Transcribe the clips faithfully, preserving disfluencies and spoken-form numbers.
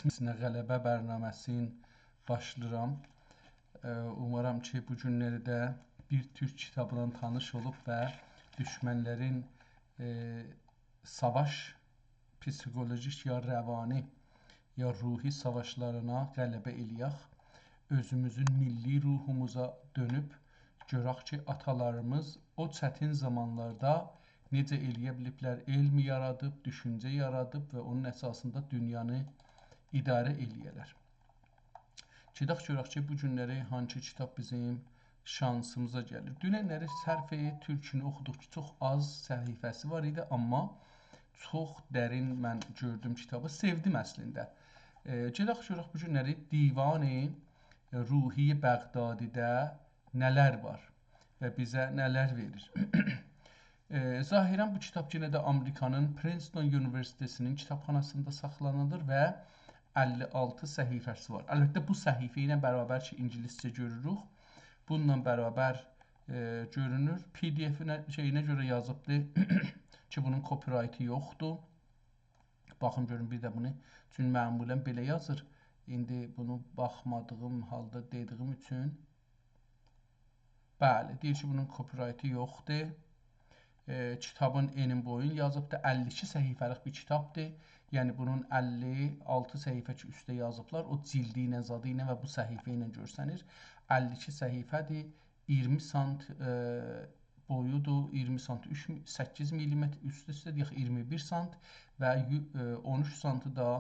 ایسمینه غلبه برنامه‌سین باشلاییرام. ائ، اومارام کی، بو گونلری ده بیر تورک کیتابی‌یلا تانیش اولوب و دوشمنلرین، ائ، ساواش پسیخولوژیک یا روانی، یا روحی ساواشلارینا غلبه ائله‌یک. اؤزوموزون میللی روحوموزا دؤنوب، گؤرک کی، آتالاریمیز او چتین زامانلاردا نئجه ائله‌یه بیلیبلر، علم یارادیب، دوشونجه یارادیب و اونون اساسیندا دونیانی اداره ائله‌یه‌لر. گئدک گؤرک کی، بو گونلری هانسی کیتاب بیزیم شانسیمیزا گلیر. دوننلری صرف تورکونو اوخودوق کی، چوخ آز صفحه‌سی وار ایدی، آمما چوخ درین من گؤردوم کیتابی، سئودیم اصلینده. ائ، گئدک گؤرک بو گونلری دیوان روحی بغدادی‌ده نه‌لر وار و بیزه نه‌لر وئریر. ائ، ظاهراً بو کیتاب یئنه ده آمریکانین پرینستون اونیوئرسیتئتی‌نین کیتابخاناسیندا ساخلانیلیر و اللی آلتی صفحه‌سی وار. البته، بو صفحه ایله برابر کی، اینگیلیسجه گؤروروک، بونونلا برابر، ائ، گؤرونور. پی دی افینه، شئیینه گؤره یازیبدی کی، بونون کپی‌رایتی یوخدور. باخین، گؤرون، بیر ده بونو، چونکی معمولاً بئله یازیر. ایندی بونو باخمادیغیم حالدا دئدیگیم اوچون، بلی، دئییر کی، بونون کپی‌رایتی یوخدور. ائ، کیتابین انین بویون یازیبدی. اللی ایکی صفحه‌لیک بیر کیتابدیر. یعنی، بونون اللی آلتی صفحه کی، اوسته یازیبلار، او جلدی ایله، زادی ایله و بو صفحه ایله گؤرسنیر. اللی ایکی صفحه‌دیر، اییرمی سانت، ائ، بویودور، اییرمی سانت، اوچ می-، سککیز میلیمتر، اوست-اوسته دئیک، اییرمی بیر سانت و یو-، ائ، اون اوچ سانتی دا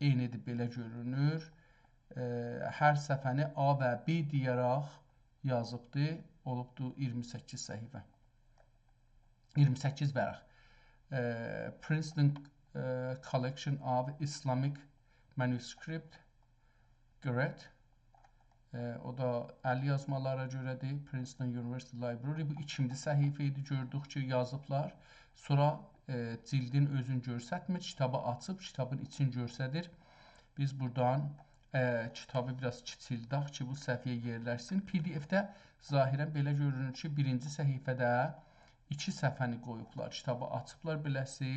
عینی‌دیر، بئله گؤرونور. ائ، هر صفحه‌نی A و B دئیه‌رک یازیبدی، اولوبدو اییرمی سککیز صفحه. اییرمی سککیز ورق. ائ، Princeton، ائ، Collection of Islamic Manuscript، Great. ائ، او دا ال یازمالارا گؤره‌دیر. Princeton University Library. بو ایکینجی صفحه ایدی، گؤردوک کی، یازیبلار. سونرا، ائ، جلدین اؤزون گؤرستمیر، کیتابی آچیب، کیتابین ایچین گؤرسدیر. بیز بورادان، ائ، کیتابی بیر آز کیچیلدک کی، بو صفحه‌یه یئرلشسین. پی دی افده ظاهراً بئله گؤرونور کی، بیرینجی صفحه‌ده ایکی صفحه‌نی قویوبلار. کیتابی آچیبلار بئله‌سی،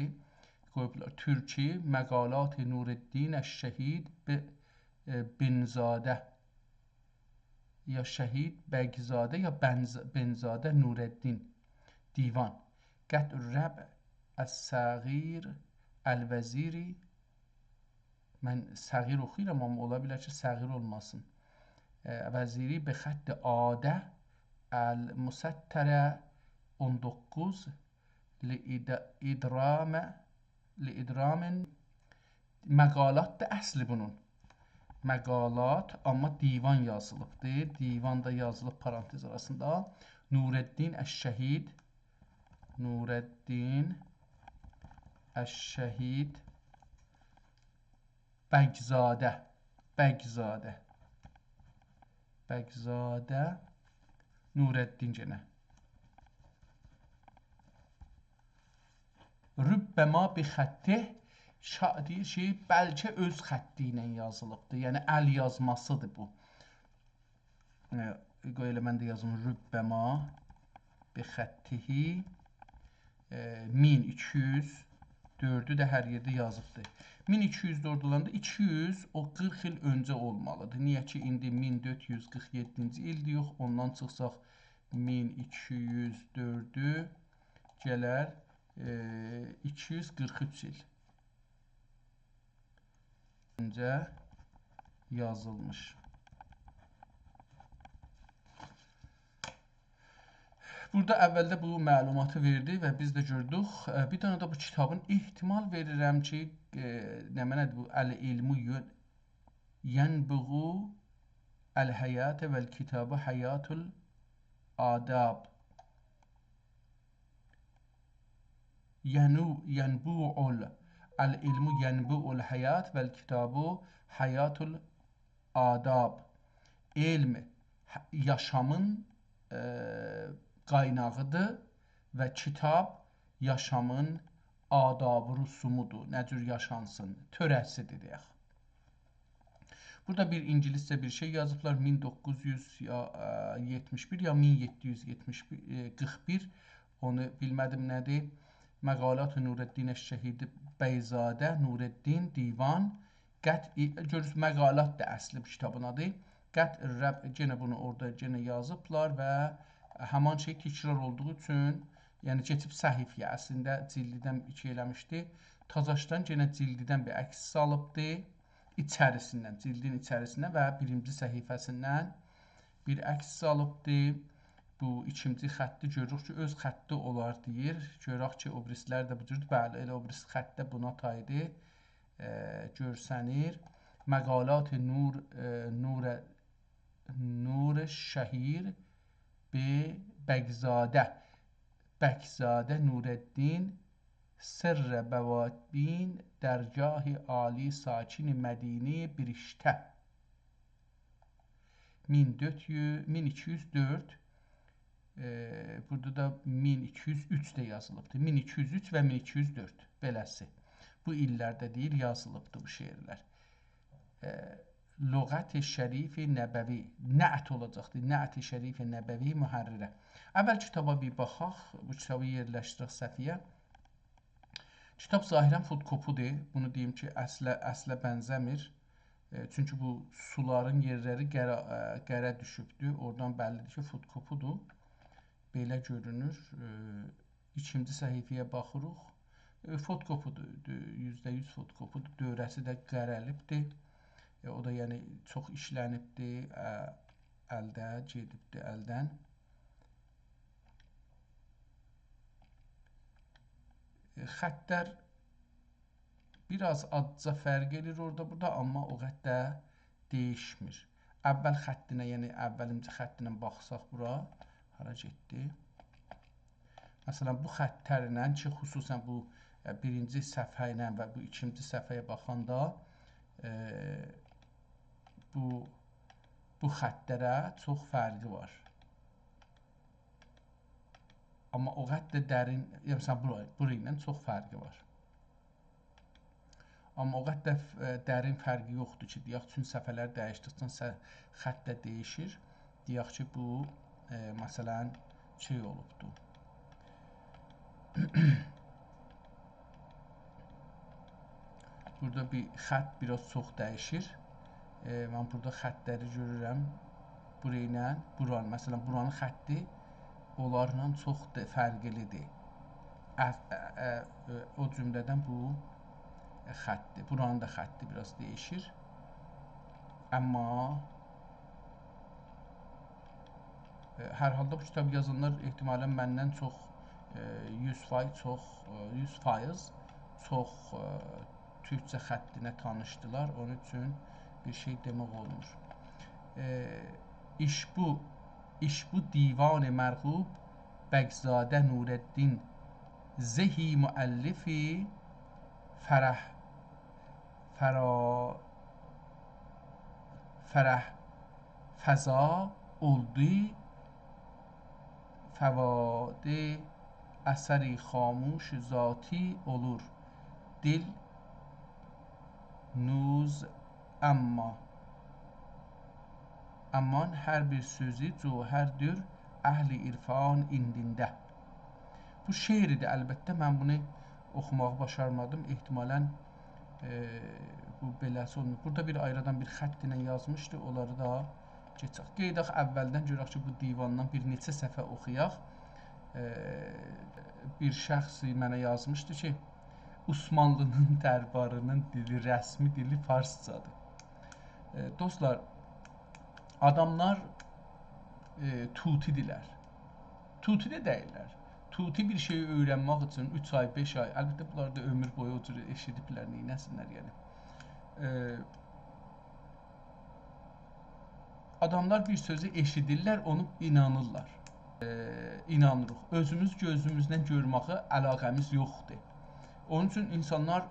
قویوبلار. تورکی، مقالات نورالدین الشهید ب-، ائ، بنزاده، یا شهید بگزاده، یا بنز-، بنزاده نورالدین. دیوان. قطع الربع الصغیر الوزیری. من صغیر اوخویورام، آمما اولا بیلر کی، صغیر اولماسین. ائ، وزیری به خط عاده المسطره اون دوققوز لإد-، إدرام، لإدرام. مقالات دا اصلی بونون. مقالات، آمما دیوان یازیلیبدیر. دیوان دا یازیلیب پارانتز آراسیندا. نورالدین الشهید، نورالدین الشهید بگزاده، بگزاده، بگزاده نورالدین گئنه. ربما بخطه، شا-، دئییر کی، بلکه اؤز خطی ایله یازیلیبدیر. یعنی، ال یازماسیدیر بو. ائ، قوی ائله من ده یازیم، ربما بخطه، ائ، مین ایکی یوز دؤردو ده هر یئرده یازیبدیر. مین ایکی یوز دؤرد اولاندا ایکی یوز، او قیرخ ایل اؤنجه اولمالیدیر. نییه کی، ایندی مین دؤرد یوز قیرخ یئددینجی ایلدیر، یوخ، اوندان چیخساق مین ایکی یوز دؤردو گلر، ائ، ایکی یوز قیرخ اوچ ایل اؤنجه یازیلمیش. بورادا اولده بو معلوماتی وئردی و بیز ده گؤردوک. ائ، بیر دنه ده بو کیتابین احتمال وئریرم کی، ائ، نمنه‌دیر بو؟ العلم ین-، ینبوع الحیات و الکتاب حیات الآداب. ینو-، ینبوع ال-، العلم ینبوع الحیات و الکتاب حیات الآداب. علم ح-، یاشامین، ائ، قایناغیدیر و کیتاب یاشامین آداب و رسومودور. نه جور یاشانسین، تؤره‌سیدیر، دئیک. بورادا بیر اینگیلیسجه بیر شئی یازیبلار، مین دوققوز یوز یئتمیش بیر یا مین یئددی یوز یئتمیش بیر، ائ، قیرخ بیر، اونو بیلمه‌دیم نه‌دیر. مقالات نورالدین الشهید بیزاده نورالدین دیوان، قطع، گؤرورسونوز، مقالات دا اصلی بو کیتابین آدی. قطع الربع، یئنه بونو اورادا یئنه یازیبلار و همان شئی تکرار اولدوغو اوچون، یعنی کئچیب صفحه‌یه، اصلینده جلدیدن ایکی ائله‌میشدی. تازاشدان یئنه جلدیدن بیر عکس سالیبدی. ایچریسیندن، جلدین ایچریسیندن و بیرینجی صفحه‌سیندن بیر عکس سالیبدی. بو ایکینجی خطی گؤروروک کی، اؤز خطی اولار دئییر. گؤرک کی، او بیریسیلر ده بو جوردور. بلی، ائله او بیریسی خط ده بونا تایدی. ائ، گؤرسنیر. مقالات نور، ائ، نور، نور شهیر به بگزاده. بگزاده نورالدین، سر بوادین، درگاه عالی ساکن مدینه برشته. مین دؤرد یوز، مین ایکی یوز دؤرد، ائ، بورادا دا مین ایکی یوز اوچ ده یازیلیبدیر. مین ایکی یوز اوچ و مین ایکی یوز دؤرد، بئله‌سی. بو ایللرده دئییر، یازیلیبدیر بو شعرلر. ائ، لغت شریف نبوی، نعت اولاجاقدیر، نعت شریف نبوی محرره. اول کیتابا بیر باخاق، بو کیتابی یئرلشدیرک صفحه‌یه. کیتاب ظاهراً فتوکپی‌دیر. بونو دئییم کی، اصله، اصله بنزه‌میر. ائ، چونکی بو سولارین یئرلری قره، ائ، قره دوشوبدور. اورادان بللی‌دیر کی، فتوکپی‌دیر. بئله گؤرونور. ائ، ایکینجی صفحه‌یه باخیریق. ائ، فتوکپی‌دیر، دؤ-، یوزده یوز فتوکپی‌دیر. دؤوره‌سی ده قره‌لیبدیر. ائ، او دا، یعنی، چوخ ایشله‌نیبدیر. ا، الده گئدیبدیر، الدن. ائ، خطلر بیر آز آزجا فرق ائله‌ییر اورادا، بورادا، آمما او قدر ده دییشمیر. اول خطینه، یعنی اولیمجی خطینه باخساق بورا، هارا گئتدی؟ مثلا، بو خطلرله کی، خصوصاً بو، ائ، بیرینجی صفحه ایله و بو ایکینجی صفحه‌یه باخاندا، ائ، بو، بو خطلره چوخ فرقی وار. آمما او قدر ده درین، یعنی، مثلا، بورا، بورا ایله چوخ فرقی وار. آمما او قدر ده ف-، ائ، درین فرقی یوخدور کی، دئیک، چون صفحه‌لر دییشدیکجه سه-، خط ده دییشیر. دئیک کی، بو، ائ، مثلا، شئی اولوبدور. بورادا بیر خط بیر آز چوخ دییشیر. ائ، من بورادا خطلری گؤرورم. بورا ایله بوران، مثلا، بورانین خطی اونلارلا چوخ ده فرقلی‌دیر. ا-، ا-، ا-، او جمله‌دن بو خطی، بورانین دا خطی بیر آز دییشیر. آمما، ائ، هر حالدا بو کیتاب یازانلار احتمالاً مندن چوخ، ائ، یوز فایز چوخ، ائ، یوز فایز چوخ، ائ، تورکجه خطینه تانیشدیلار. اونون اوچون بیر شئی دئمک اولمور. ائ، ایشبو، ایشبو دیوان مرغوب بگزاده نورالدین زهی مؤلفی فرح، فرا-، فرح فضا اولدو، فوادِ اثری خاموش ذاتی اولور. دل نوز اما، امان هر بیر سؤزو جوهردور اهل عرفان عندینده. بو شعر ایدی، البته، من بونو اوخوماغی باشارمادیم. احتمالاً، ائ، بو بئله‌سی اولمور. بورادا بیر آیری آدام بیر خط ایله یازمیشدی، اونلاری دا کئچک. قئییداق اولدن، گؤرک کی، بو دیواندان بیر نئچه صفحه اوخویاق. ائ، بیر شخص منه یازمیشدی کی، عثمانلی‌نین درباری‌نین دیلی، رسمی دیلی فارسجادیر. ائ، دوستلار، آداملار، ائ، طوطی‌دیرلر. طوطی ده دئییللر. طوطی بیر شئیی اؤیرنمک اوچون اوچ آی، بئش آی، البته، بونلار دا عؤمور بویو او جور ائشیدیبلر، نئینه‌سینلر، یعنی. ائ، آداملار بیر سؤزو ائشیدیرلر، اونو اینانیرلار. ائ، اینانیریق. اؤزوموز گؤزوموزله گؤرمه‌یه علاقه‌میز یوخدور. اونون اوچون اینسانلار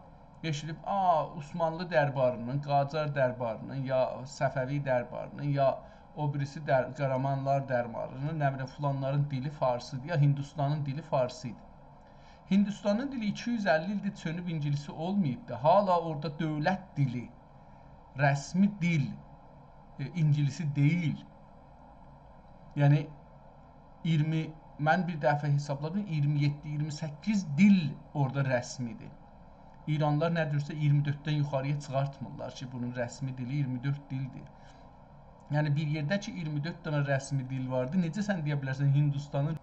ائشیدیب، «آ، عثمانلی درباری‌نین، قاجار درباری‌نین، یا صفوی درباری‌نین، یا او بیریسی در-، قارامانلار درباری‌نین، نه بیلیم، فلانلارین دیلی فارسی‌دیر، یا هندوستانین دیلی فارسی‌دیر.» هندوستانین دیلی ایکی یوز اللی ایلدیر چؤنوب، اینگیلیسی اولماییبدی. حالا اورادا دؤولت دیلی، رسمی دیل، ائ، اینگیلیسی دئییل. یعنی، اییرمی، من بیر دفعه حسابلادیم، اییرمی یئددی، اییرمی سککیز دیل اورادا رسمی‌دیر. ایرانلیلار نه جورسه اییرمی دؤرددن یوخاری‌یا چیخارتمیرلار کی، بونون رسمی دیلی اییرمی دؤرد دیلدیر. یعنی، بیر یئرده کی، اییرمی دؤرد دنه رسمی دیل واردی، نئجه سن دئیه بیلرسن هندوستانین؟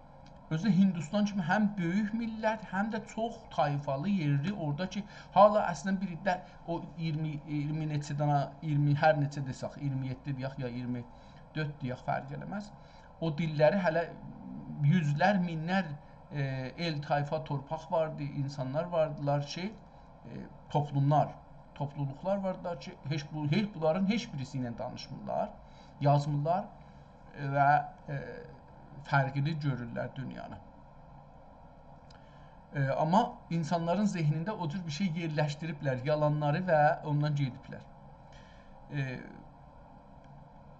اؤزو هندوستان کیمی هم بؤیوک میللت، هم ده چوخ طایفالی، یئرلی، اورادا کی، حالا اصلینده بیر ده او اییرمی، اییرمی نئچه دنه، اییرمی، هر نئچه دئسک، اییرمی یئددی دئیک یا اییرمی دؤرد دئیک، فرق ائله‌مز. او دیللری هله یوزلر، مینلر، ائ، ائل، طایفا، تورپاق واردی، اینسانلار واردیلار کی، ائ، توپلوملار، توپلولوقلار واردیلار کی، هئچ بو، هئچ بونلارین هئچ بیریسی ایله دانیشمیرلار، یازمیرلار، ائ، و، ائ، فرقلی گؤرورلر دونیانی. ائ، آمما اینسانلارین ذهنینده او جور بیر شئی یئرلشدیریبلر، یالانلاری، و اوندان گئدیبلر. ائ،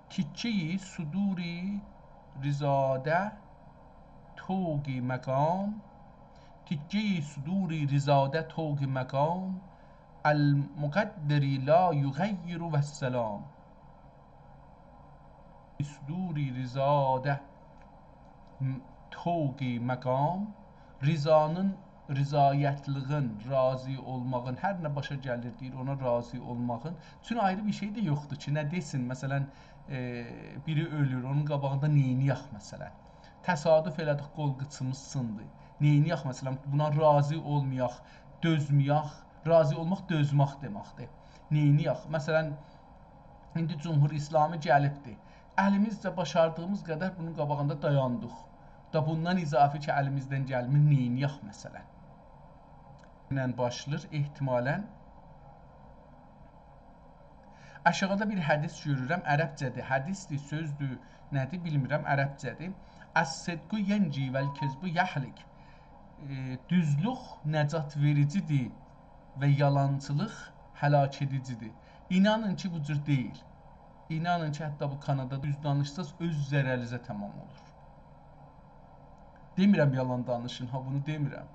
تیکه‌ی صدوری رضاده طوق مقام، تیکه‌ی صدوری رضاده طوق مقام، المقدر لا یغیر والسلام. صدوری رضاده م-، طوق مقام، رضانین، رضایتلیگین، راضی اولماغین، هر نه باشا گلیر، دئییر، اونا راضی اولماغین. چون آیری بیر شئی ده یوخدور کی، نه دئسین، مثلا، ائ، بیری اؤلور، اونون قاباغیندا نئینیه‌ک، مثلا؟ تصادف ائله‌دیک، قول قیچیمیز سیندی. نئینیه‌ک، مثلا، بونا راضی اولمایاق، دؤزمه‌یک؟ راضی اولماق دؤزمک دئمکدیر. نئینیه‌ک؟ مثلا، ایندی جمهوری اسلامی گلیبدی. الیمیزجه، باشاردیغیمیز قدر بونون قاباغیندا دایاندیق. دا بوندان اضافی کی، الیمیزدن گلمیر، نئینیه‌ک، مثلا؟ ایله باشلاییر احتمالا. آشاغیدا بیر حدیث گؤرورم، عربجه‌دیر. حدیثدیر، سؤزدور، نه‌دیر بیلمیرم، عربجه‌دیر. «الصدق ینجی والکذب یهلک.» ائ، دوزلوک نجات وئریجیدیر و یالانچیلیق هلاک ائدیجیدیر. اینانین کی، بو جور دئییل. اینانین کی، حتی بو کانادادا دوز دانیشساز، اؤز ضررینیزه تمام اولور. دئمیرم یالان دانیشین، ها، بونو دئمیرم.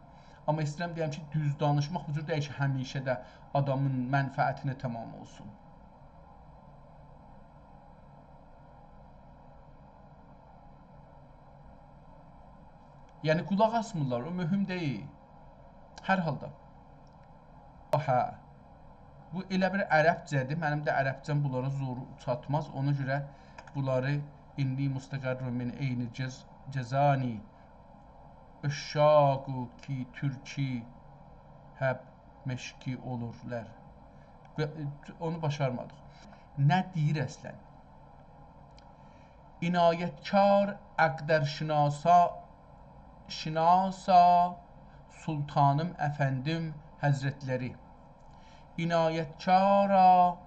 آمما ایسته‌ییرم دئیم کی، دوز دانیشماق بو جور دئییل کی، همیشه ده آدامین منفعتینه تمام اولسون. یعنی، قولاق آسمیرلار، او مهم دئییل. هر حالدا. هه. بو ائله بیر عربجه‌دیر. منیم ده عربجه‌م بونلارا زور چاتماز. اونا گؤره بونلاری «انی مستقر من عین جز-، جزانی، عشاق کی ترکی هب مشکی اولورلار.» و، ائ، اونو باشارمادیق. نه دئییر اصلا؟ عنایتکار اقدرشناسا، شناسا سلطانیم افندیم حضرتلری. عنایتکارا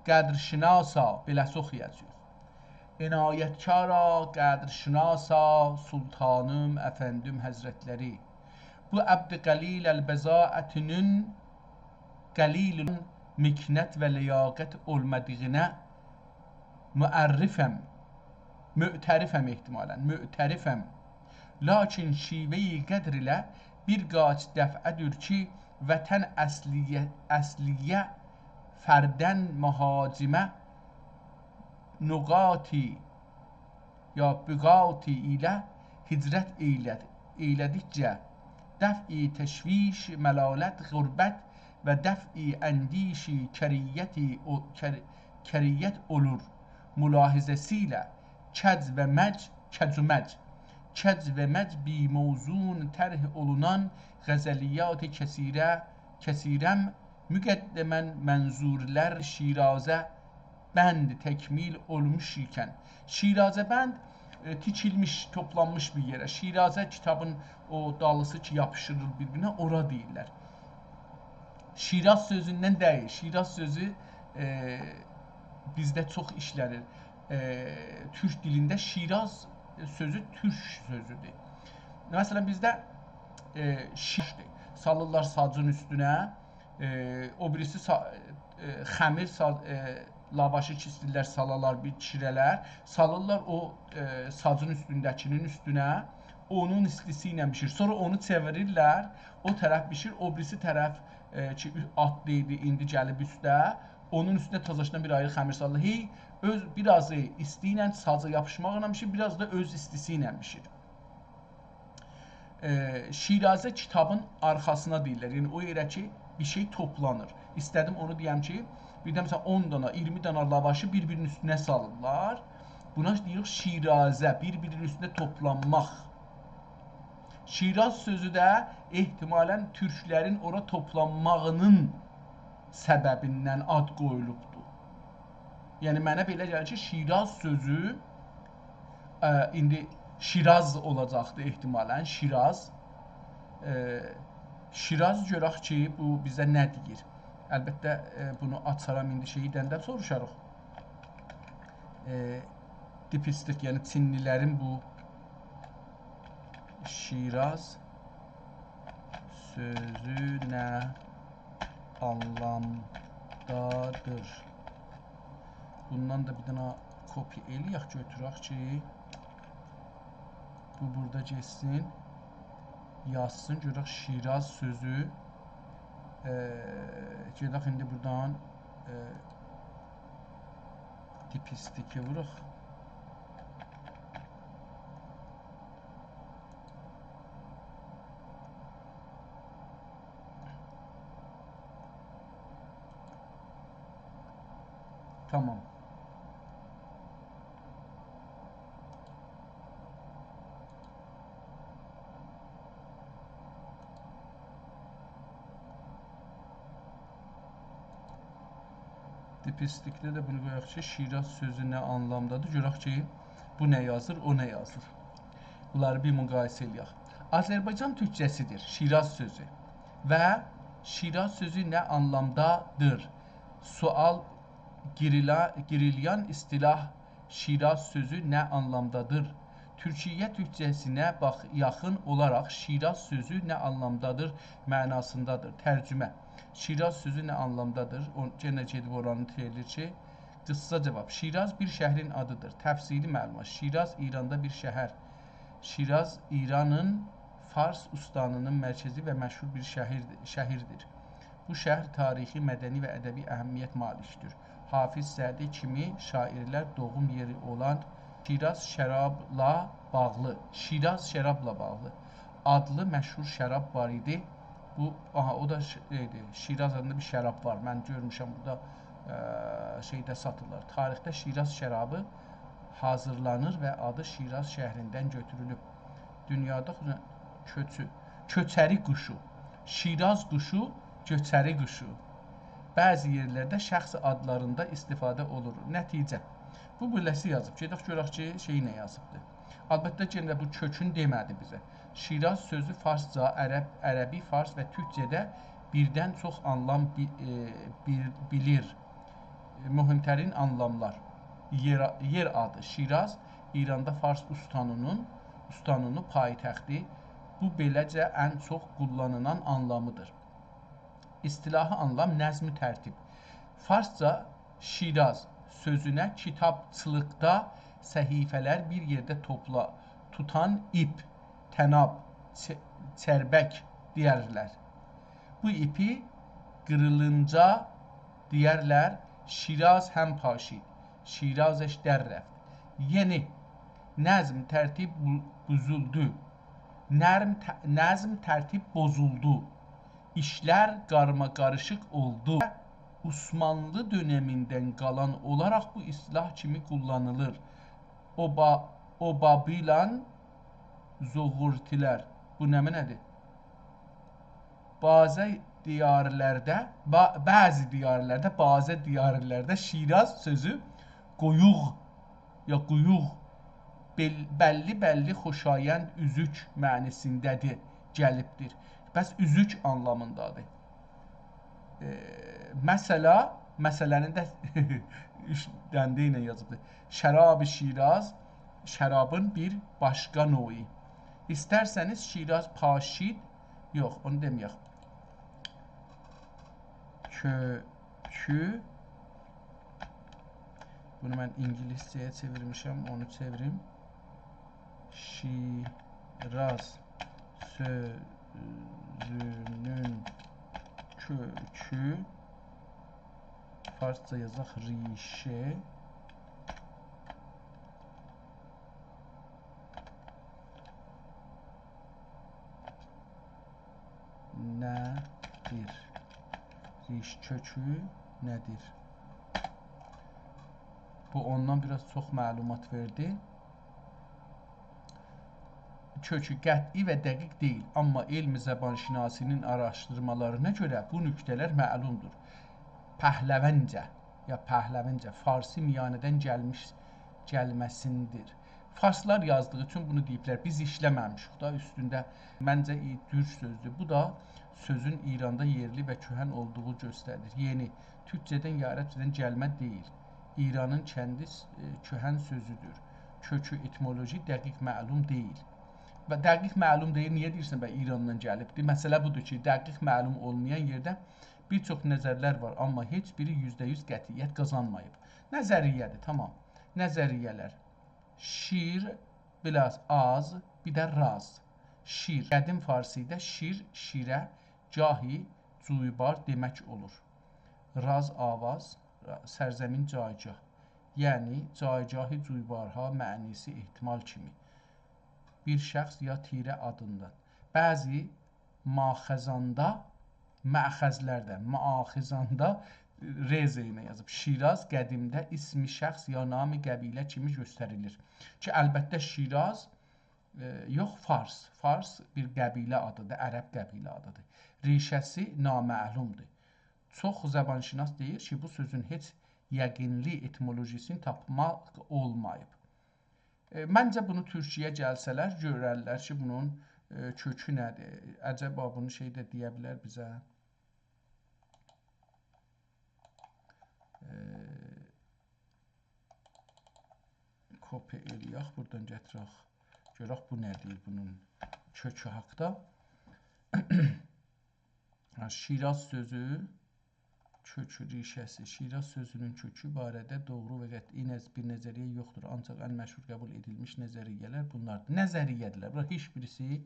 قدرشناسا، بئله‌سی اوخویاجاغیق. عنایتکارا قدرشناسا سلطانیم افندیم حضرتلری. بو عبد قلیل البضاعتینین قلیل مکنت و لیاقت اولمادیغینا معرفم، معترفم احتمالا، معترفم. لاکین شیوه‌ی قدر ایله بیر قاچ دفعه‌دیر کی، وطن اصلیه، اصلیه فردن مهاجمه نقاطی یا بقاطی ایله هجرت ائیله‌د-، ائیله‌دیکجه دفع تشویش، ملالت، غربت و دفع اندیش کریتی او-، کر-، کریت اولور. ملاحظه‌سی ایله کج و مج، کج و مج، کج و مج بی‌موزون طرح اولونان غزلیات کثیره، کثیرم مقدماً منظورلر شیرازه بند تکمیل اولموش ایکن. شیرازه بند، ائ، تیکیلمیش، توپلانمیش بیر یئره. شیرازه کیتابین او دالیسی کی، یاپیشیریل بیر-بیرینه، اورا دئییرلر. شیراز سؤزوندن دئییل. شیراز سؤزو، ائ، بیزده چوخ ایشله‌نیر. ائ، تورک دیلینده شیراز سؤزو تورک سؤزودور. مثلا، بیزده، ائ، شیشدیر. سالیرلار ساجین اوستونه، ائ، او بیریسی سا-، ائ، خمیر سا-، ائ، لاواشی کی ایسته‌ییرلر سالالار، بیر بیشیره‌لر، سالیرلار او، ائ، ساجین اوستونده‌کینین اوستونه، اونون ایستیسی ایله بیشیر. سونرا اونو چئویریرلر، او طرف بیشیر، او بیریسی طرف، ائ، کی، آلتدا ایدی، ایندی گلیب اوسته، اونون اوستونه تازاشدان بیر آیری خمیر سالیر. هئی، اؤز، بیر آزی ایستی ایله، ساجا یاپیشماقلا بیشیر، بیر آز دا اؤز ایستیسی ایله بیشیر. ائ، شیرازه کیتابین آرخاسینا دئییرلر. یعنی او یئره کی، بیر شئی توپلانیر. ایسته‌دیم اونو دئیم کی، بیردن، مثلا، اون دانا، اییرمی دانا لاواشی بیر-بیرینین اوستونه سالیرلار. بونا دئییریک شیرازه، بیر-بیرینین اوستونه توپلانماق. شیراز سؤزو ده احتمالاً تورکلرین اورا توپلانماغینین سببیندن آد قویولوبدور. یعنی، منه بئله گلیر کی، شیراز سؤزو، ا، ایندی شیراز اولاجاقدی احتمالاً، شیراز. ا، شیراز گؤرک کی، بو بیزه نه دئییر. البته، ا، بونو آچارام، ایندی شئیدن ده سوروشاریق. ا، دیپیستیک، یعنی چینلیلرین بو شیراز سؤزو نه آنلامدادیر؟ بوندان دا بیر دنه کپی ائله‌یک، گؤتورک کی، بو بورادا گئتسین، یازسین، گؤرک شیراز سؤزو. ائ، گئدک ایندی بورادان، ائ، دیپیستیکی ووراق. تامام. دیپیستیکده ده بونو قویاق کی، شیراز سؤزو نه آنلامدادیر؟ گؤرک کی، بو نه یازیر، او نه یازیر. بونلاری بیر مقایسه ائله‌یک. آذربایجان تورکجه‌سیدیر شیراز سؤزو و شیراز سؤزو نه آنلامدادیر؟ سؤال گیریله-، گیریلن اصطلاح شیراز سؤزو نه آنلامدادیر؟ تورکیه تورکجه‌سینه باخ-، یاخین اولاراق شیراز سؤزو نه آنلامدادیر معناسیندادیر. ترجمه. شیراز سؤزو نه آنلامدادیر؟ او، یئنه گئدیب اورانی تئیلیر کی، قیسسا جاواب. شیراز بیر شهرین آدیدیر. تفصیلی معلومات. شیراز ایراندا بیر شهر. شیراز ایرانین فارس استانینین مرکزی و مشهور بیر شهر، شهردیر. بو شهر تاریخی، مدنی و ادبی اهمیت مالیکدیر. حافظ، سعدی کیمی شاعرلر دوغوم یئری اولان شیراز شرابلا باغلی. شیراز شرابلا باغلی. آدلی مشهور شراب وار ایدی. بو، آها، او دا ش-، شئیدیر، شیراز آدیندا بیر شراب وار. من گؤرموشم بورادا، ائ، شئیده ساتیرلار. تاریخده شیراز شرابی حاضیرلانیر و آدی شیراز شهریندن گؤتورولوب. دونیادا خصوصاً کؤچو-، کؤچری قوشو، شیراز قوشو، کؤچری قوشو. بعضی یئرلرده شخص آدلاریندا استفاده اولور. نتیجه. بو بئله‌سی یازیب. گئدک گؤرک کی، شئی نه یازیبدی. البته، یئنه ده بو کؤکون دئمه‌دی بیزه. شیراز سؤزو فارسجا، عرب، عربی، فارس و تورکجه‌ده بیردن چوخ آنلام بی-، ائ، بیر-، بیلیر. مهم‌ترین آنلاملار. یئر، یئر آدی. شیراز، ایراندا فارس استانینین، استانینین پایتختی. بو، بئله‌جه، ان چوخ قوللانیلان آنلامیدیر. اصطلاحی آنلام، نظم و ترتیب. فارسجا شیراز سؤزونه کیتابچیلیقدا صفحه‌لر بیر یئرده توپلا-، توتان ایپ، طناب، چ-، چربک دئیرلر. بو ایپی قیریلینجا دئیرلر، شیراز هم پاشید، شیرازش در رفت. یعنی، نظم، ترتیب بو-، بوزولدو. نرم ت-، نظم، ترتیب بوزولدو. ایشلر قارماقاریشیق اولدو. عثمانلی دؤنمیندن قالان اولاراق بو اصطلاح کیمی قوللانیلیر. اوبا-، اوبابیلان زوغورتیلر. بو نمنه‌دیر؟ بعضی دیارلرده، با-، بعضی دیارلرده، بعضی دیارلرده شیراز سؤزو قویوق، یا قویوق، بل-، بللی-بللی خوشایند اوزوک معنی‌سینده‌دیر، گلیبدیر. پس اوزوک آنلامیندادیر. ائ، مثلا، مثله‌نی ده اوچ دنده ایله یازیبدیر. شراب شیراز، شرابین بیر باشقا نوعی. ایسترسه‌نیز شیراز پاشید، یوخ، اونو دئمه‌یک. کؤکو، بونو من اینگیلیسجه‌یه چئویرمیشم، اونو چئویریم. شیراز سؤزونون کؤکو، فارسجا یازاق، ریشه. دیر. ریش کؤکو نه‌دیر؟ بو اوندان بیر آز چوخ معلومات وئردی. کؤکو قطعی و دقیق دئییل، آمما علم زبان‌شناسی‌نین آراشدیرمالارینا گؤره بو نکته‌لر معلومدور. پهلوانجا، یا پهلوانجا، فارسی میانه‌دن گلمیش، گلمه‌سیندیر. فارسلار یازدیغی اوچون بونو دئییبلر. بیز ایشله‌مه‌میشیک دا اوستونده. منجه، ای، دور سؤزدور. بو دا سؤزون ایراندا یئرلی و کهن اولدوغو گؤستریر. یئنی، تورکجه‌دن یا عربجه‌دن گلمه دئییل. ایرانین کندی، ائ، کهن سؤزودور. کؤکو، ائتیمولوژی دقیق معلوم دئییل. و دقیق معلوم دئییل، نییه دئییرسن، به، ایراندان گلیبدیر؟ مسئله بودور کی، دقیق معلوم اولمایان یئرده بیر چوخ نظرلر وار، آمما هئچ بیری یوزده یوز قطعیت قازانماییب. نظریه‌دیر، تامام. نظریه‌لر. شیر، بیر آز، آز، بیر ده راز. شیر. قدیم فارسی‌ده شیر، شیره، گاهی جویبار دئمک اولور. راز آواز، را-، سرزمین، جایگاه. یعنی جایگاه جویبارها معنی‌سی احتمال کیمی. بیر شخص یا تیره آدیندان. بعضی ماخذاندا، مأخذلرده، ماخذاندا ر ز ایله یازیب. شیراز قدیمده اسم شخص یا نام قبیله کیمی گؤستریلیر. کی، البته، شیراز، ائ، یوخ، فارس. فارس بیر قبیله آدیدیر، عرب قبیله آدیدیر. ریشه‌سی نامعلومدور. چوخ زبان‌شناس دئییر کی، بو سؤزون هئچ یقینلی ائتیمولوژی‌سینی تاپماق اولماییب. ائ، منجه، بونو تورکیه‌یه گلسه‌لر، گؤررلر کی، بونون، ائ، کؤکو نه‌دیر؟ عجبا بونو شئی ده دئیه بیلر بیزه؟ ائ، کپی ائله‌یک، بورادان گتیرک. گؤرک بو نه دئییر بونون کؤکو حاقدا. ها، شیراز سؤزو، کؤکو، ریشه‌سی. شیراز سؤزونون کؤکو باره‌ده دوغرو و قطعی نظ-، بیر نظریه یوخدور. آنجاق ان مشهور قبول ائدیلمیش نظریه‌لر بونلاردیر. نظریه‌دیرلر. بونلار هئچ بیریسی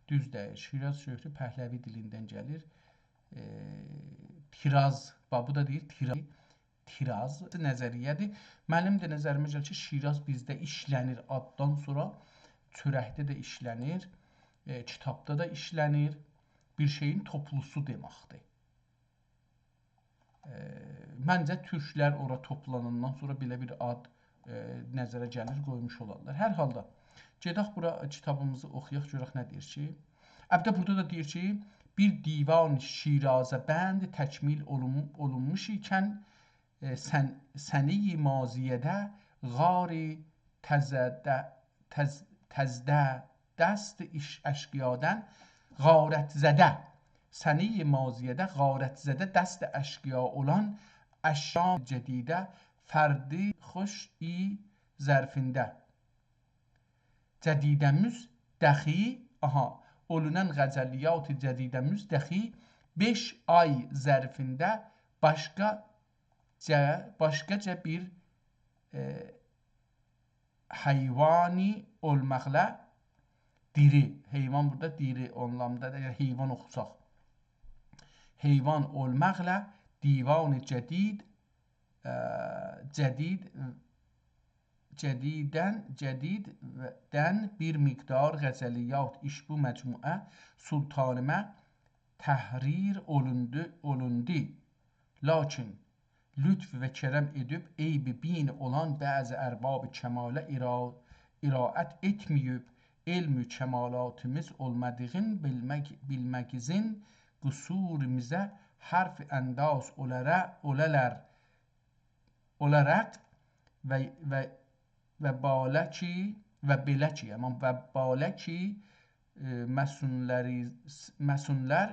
دوز دئییل. شیراز شهری پهلوی دیلیندن گلیر. ائ، تیراز، باخ، بو دا دئییر تیراز. تیراز نظریه‌دیر. منیم ده نظریمه گلیر کی، شیراز بیزده ایشله‌نیر آددان سونرا، چؤرکده ده ایشله‌نیر، ائ، کیتابدا دا ایشله‌نیر. بیر شئیین توپلوسو دئمکدیر. ائ، منجه، تورکلر اورا توپلاناندان سونرا بئله بیر آد، ائ، نظره گلیر، قویموش اولارلار. هر حالدا، گئدک بورا کیتابیمیزی اوخویاق، گؤرک نه دئییر کی. البته، بورادا دا دئییر کی، بیر دیوان شیرازه بند تکمیل اولون-، اولونموش ایکن، ائ، سن-، سنه‌ی ماضیه‌ده غار تزده-، تز-، تزده دست ایش-، اشقیادن غارت‌زده، سنه‌ی ماضیه‌ده غارت‌زده دست اشقیا اولان اشیای جدیده فردی خوش ای ظرفینده. جدیده‌میز دخی، آها، اولونان غزلیات جدیده‌میز دخی بئش آی ظرفینده باشقا جه، باشقاجا بیر، ائ، حیوانی اولماقلا دیری، حیوان بورادا دیری آنلامدا، اگر حیوان اوخوساق، حیوان اولماقلا دیوان جدید، ائ، جدید جدیدن، جدیددن بیر مقدار غزلیات ایش بو مجموعه سلطانیمه تحریر اولوندو، اولوندو. لاکین لطف و کرم ائدیب عیب بین اولان بعضی ارباب کماله ارا-، اراعت ائتمه‌ییب، علم کمالاتیمیز اولمادیغین بیلمک، بیلمگیزین قصوریمیزه حرف انداز اولارا-، اولالار اولاراق و، و، و بالا کی، و بئله کی، آمما و بالا کی، ائ، مسئوللری، مسئوللر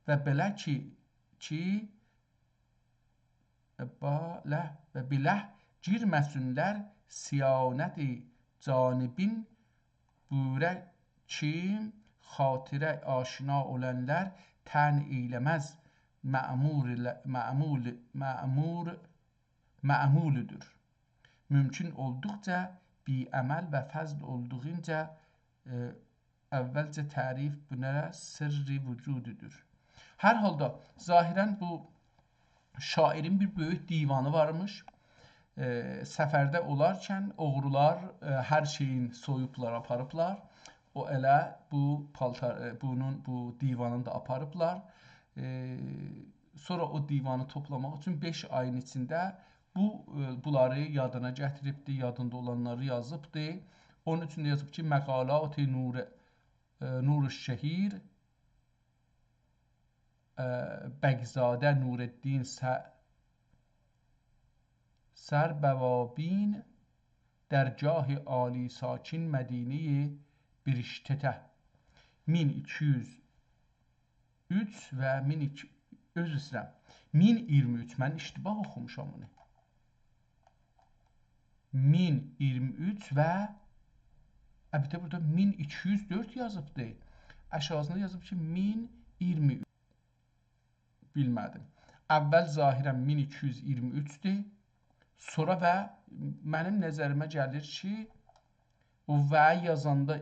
و بئله کی، کی، و باله و بیله گیرمه‌سینلر صیانت جانبین بویورا کی، خاطره آشنا اولانلار طعن ائیله‌مز، مأمور، مأمول، مأمور، مأمولودور. ممکن اولدوقجا بی‌عمل و فضل اولدوغونجا، ائ، اولجه تعریف بونلارا سرّ وجودودور. هر حالدا، ظاهراً بو شاعرین بیر بؤیوک دیوانی وارمیش. ائ، سفرده اولارکن اوغرولار، ائ، هر شئیین سویوبلار، آپاریبلار. او ائله بو پالتار، ائ، بونون، بو دیوانینی دا آپاریبلار. ائ، سونرا او دیوانی توپلاماق اوچون بئش آیین ایچینده بو، ائ، بونلاری یادینا گتیریبدی، یادیندا اولانلاری یازیبدی. اونون اوچون ده یازیب کی، مقالات نور، ائ، نورالشهیر، ائ، بگزاده نورالدین س-، سربوابین در جاه عالی ساکن مدینهٔ برشتته مین ایکی یوز اوچ و مین ایکی، عذر ایسته‌ییرم، مین ایگیرمی اوچ، من اشتباه اوخوموشام بونو. مین ایگیرمی اوچ و، البته، بورادا مین ایکی یوز دؤرد یازیبدی. آشاغیسیندا یازیب کی، مین ایگیرمی اوچ. بیلمه‌دیم. اول ظاهراً مین ایکی یوز ایگیرمی اوچدور. سونرا و منیم نظریمه گلیر کی، او «و» یازاندا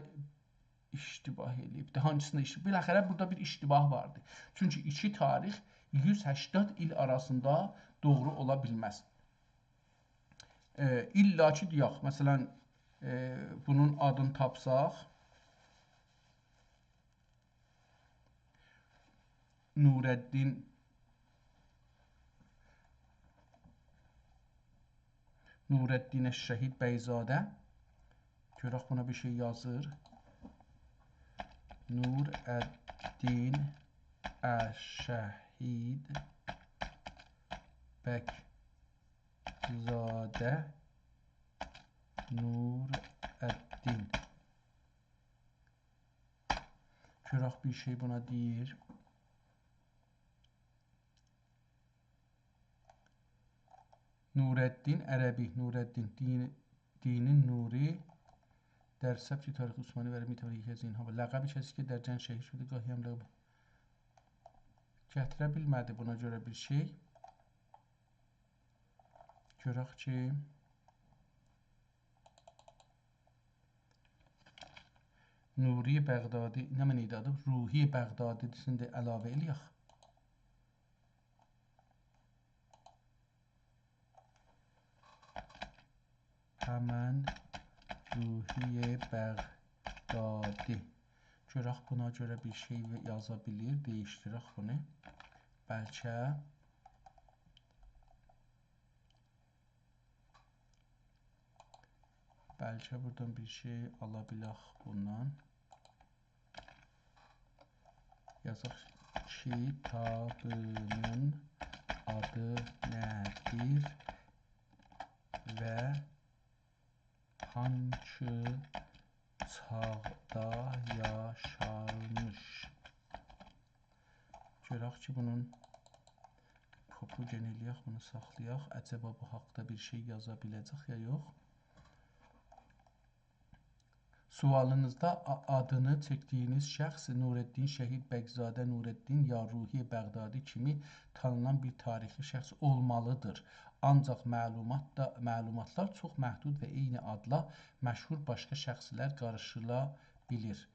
اشتباه ائله‌ییبدی. هانسیندا اشتباه؟ بالاخره بورادا بیر اشتباه واردی. چونکی ایکی تاریخ یوز هشتاد ایل آراسیندا دوغرو اولا بیلمز. ائ، الا کی، دئیک، مثلاً، ائ، بونون آدینی تاپساق، نورالدین، نورالدین الشهید بگزاده. گؤرک بونا بیر شئی یازیر. نورالدین الشهید بگزاده نورالدین. گؤرک بیر شئی بونا دئییر. نورالدین عربی، نورالدین، دین، دینین نوری، در سبک تاریخ عثمانی و می‌تواند یکی از اینها با لقب کسی که در جنگ شهید شده، گاهی هم لقب گتیره بیلمه‌دی بونا گؤره بیر شئی. گؤرک کی، نوری بغدادی، نمنه ایدی آدی؟ روحی بغدادی‌سینی ده علاوه ائله‌یک. همن روحی بغدادی. گؤرک بونا گؤره بیر شئی یازا بیلیر، دییشدیرک بونو. بلکه، بلکه بورادان بیر شئی آلا بیلک بوندان. یازاق: کیتابینین آدی نه‌دیر و هانسی چاغدا یاشارمیش؟ گؤرک کی، بونون کوپی گئنه ائله‌یک، بونو ساخلایاق. عجبا بو حاقدا بیر شئی یازا بیله‌جک یا یوخ؟ سؤالینیزدا آ-، آدینی چکدیگینیز شخص نورالدین شهید بگزاده نورالدین یا روحی بغدادی کیمی تانینان بیر تاریخی شخص اولمالیدیر. آنجاق معلومات دا، معلوماتلار چوخ محدود و عینی آدلا مشهور باشقا شخصلر قاریشیلا بیلیر.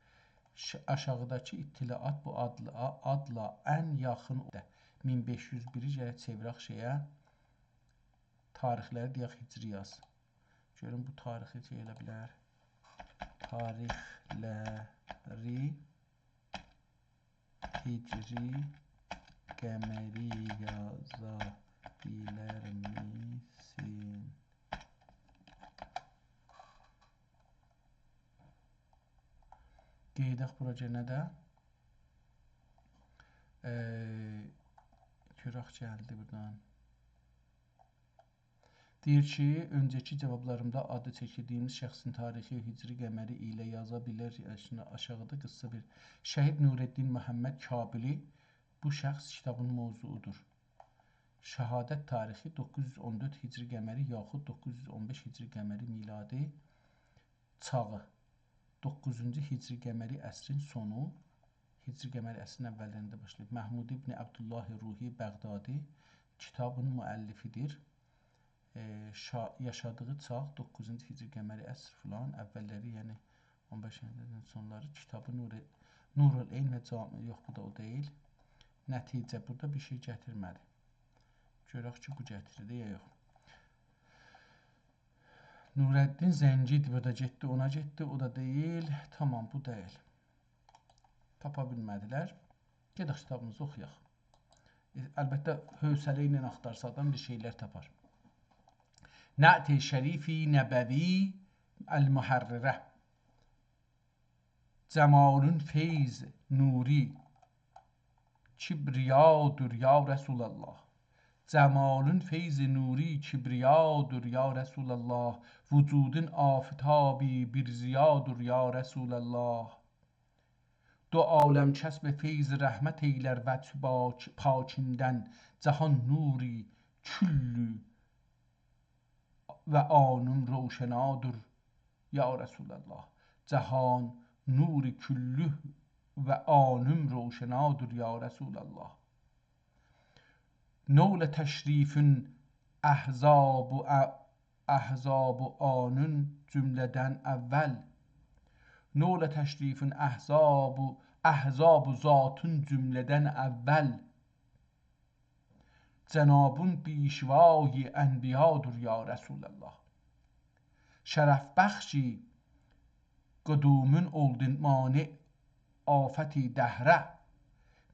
ش-، آشاغیداکی اطلاعات بو آدلا، آدلا ان یاخین، مین بئش یوز بیری گرک چئویرک شئیه، تاریخلری دئیک هجری یاز. گؤروم بو تاریخی شئی ائله بیلر. تاریخلری هجری قمری یازا بیلرمیسین؟ قئییداق بورا یئنه ده. ائ، گؤرک گلدی بورادان. دئییر کی، اؤنجه‌کی جاوابلاریمدا آدی چکدیگیمیز شخصین تاریخی هجری قمری ایله یازا بیلر، یاشینی آشاغیدا قیسا بیر. شهید نورالدین محمد کابلی بو شخص کیتابین موضوعودور. شهادت تاریخی: دوققوز یوز اون دؤرد هجری قمری یاخود دوققوز یوز اون بئش هجری قمری میلادی. چاغی: دوققوزونجو هجری قمری عصرین سونو، هجری قمری عصرین اوللرینده باشلاییب. محمود ابن عبدالله روحی بغدادی کیتابین مؤلفیدیر. ائ، شا-، یاشادیغی چاغ، دوققوزونجو هجری قمری عصر فلان، اوللری، یعنی اون بئشینجی سونلاری. کیتابی نور، نورالعین و جامع، یوخ، بو دا او دئییل. نتیجه، بورادا بیر شئی گتیرمه‌دی. گؤرک کی، بو گتیردی یا یوخ. نورالدین زنگی بورادا گئتدی، اونا گئتدی، او دا دئییل. تامام، بو دئییل. تاپا بیلمه‌دیلر. گئدک کیتابیمیزی اوخویاق. ائ، البته، حوصله ایله آختارسا آدام بیر شئیلر تاپار. نعت شریف نبوی المحرره. جمالون فیض نوری کبریادور یا رسول‌الله. جمالون فیض نوری کبریادور یا رسول‌الله. وجودون آفتابی بیر ضیادور یا رسول‌الله. دو عالم کسب فیض رحمت ائیلر وجه پاک-، پاکیندن. جهان نور کلّ و عانون روشنادور یا رسول‌الله. جهان نور کلّ و عانون روشنادور یا رسول‌الله. نول تشریفون احزاب و ا-، احزاب و عانون جمله‌دن اول. نول تشریفون احزاب و، احزاب و ذاتون جمله‌دن اول. جنابون پیشوای انبیادور یا رسول‌الله. شرف‌بخش قدومون اولدون مانع آفت دهره.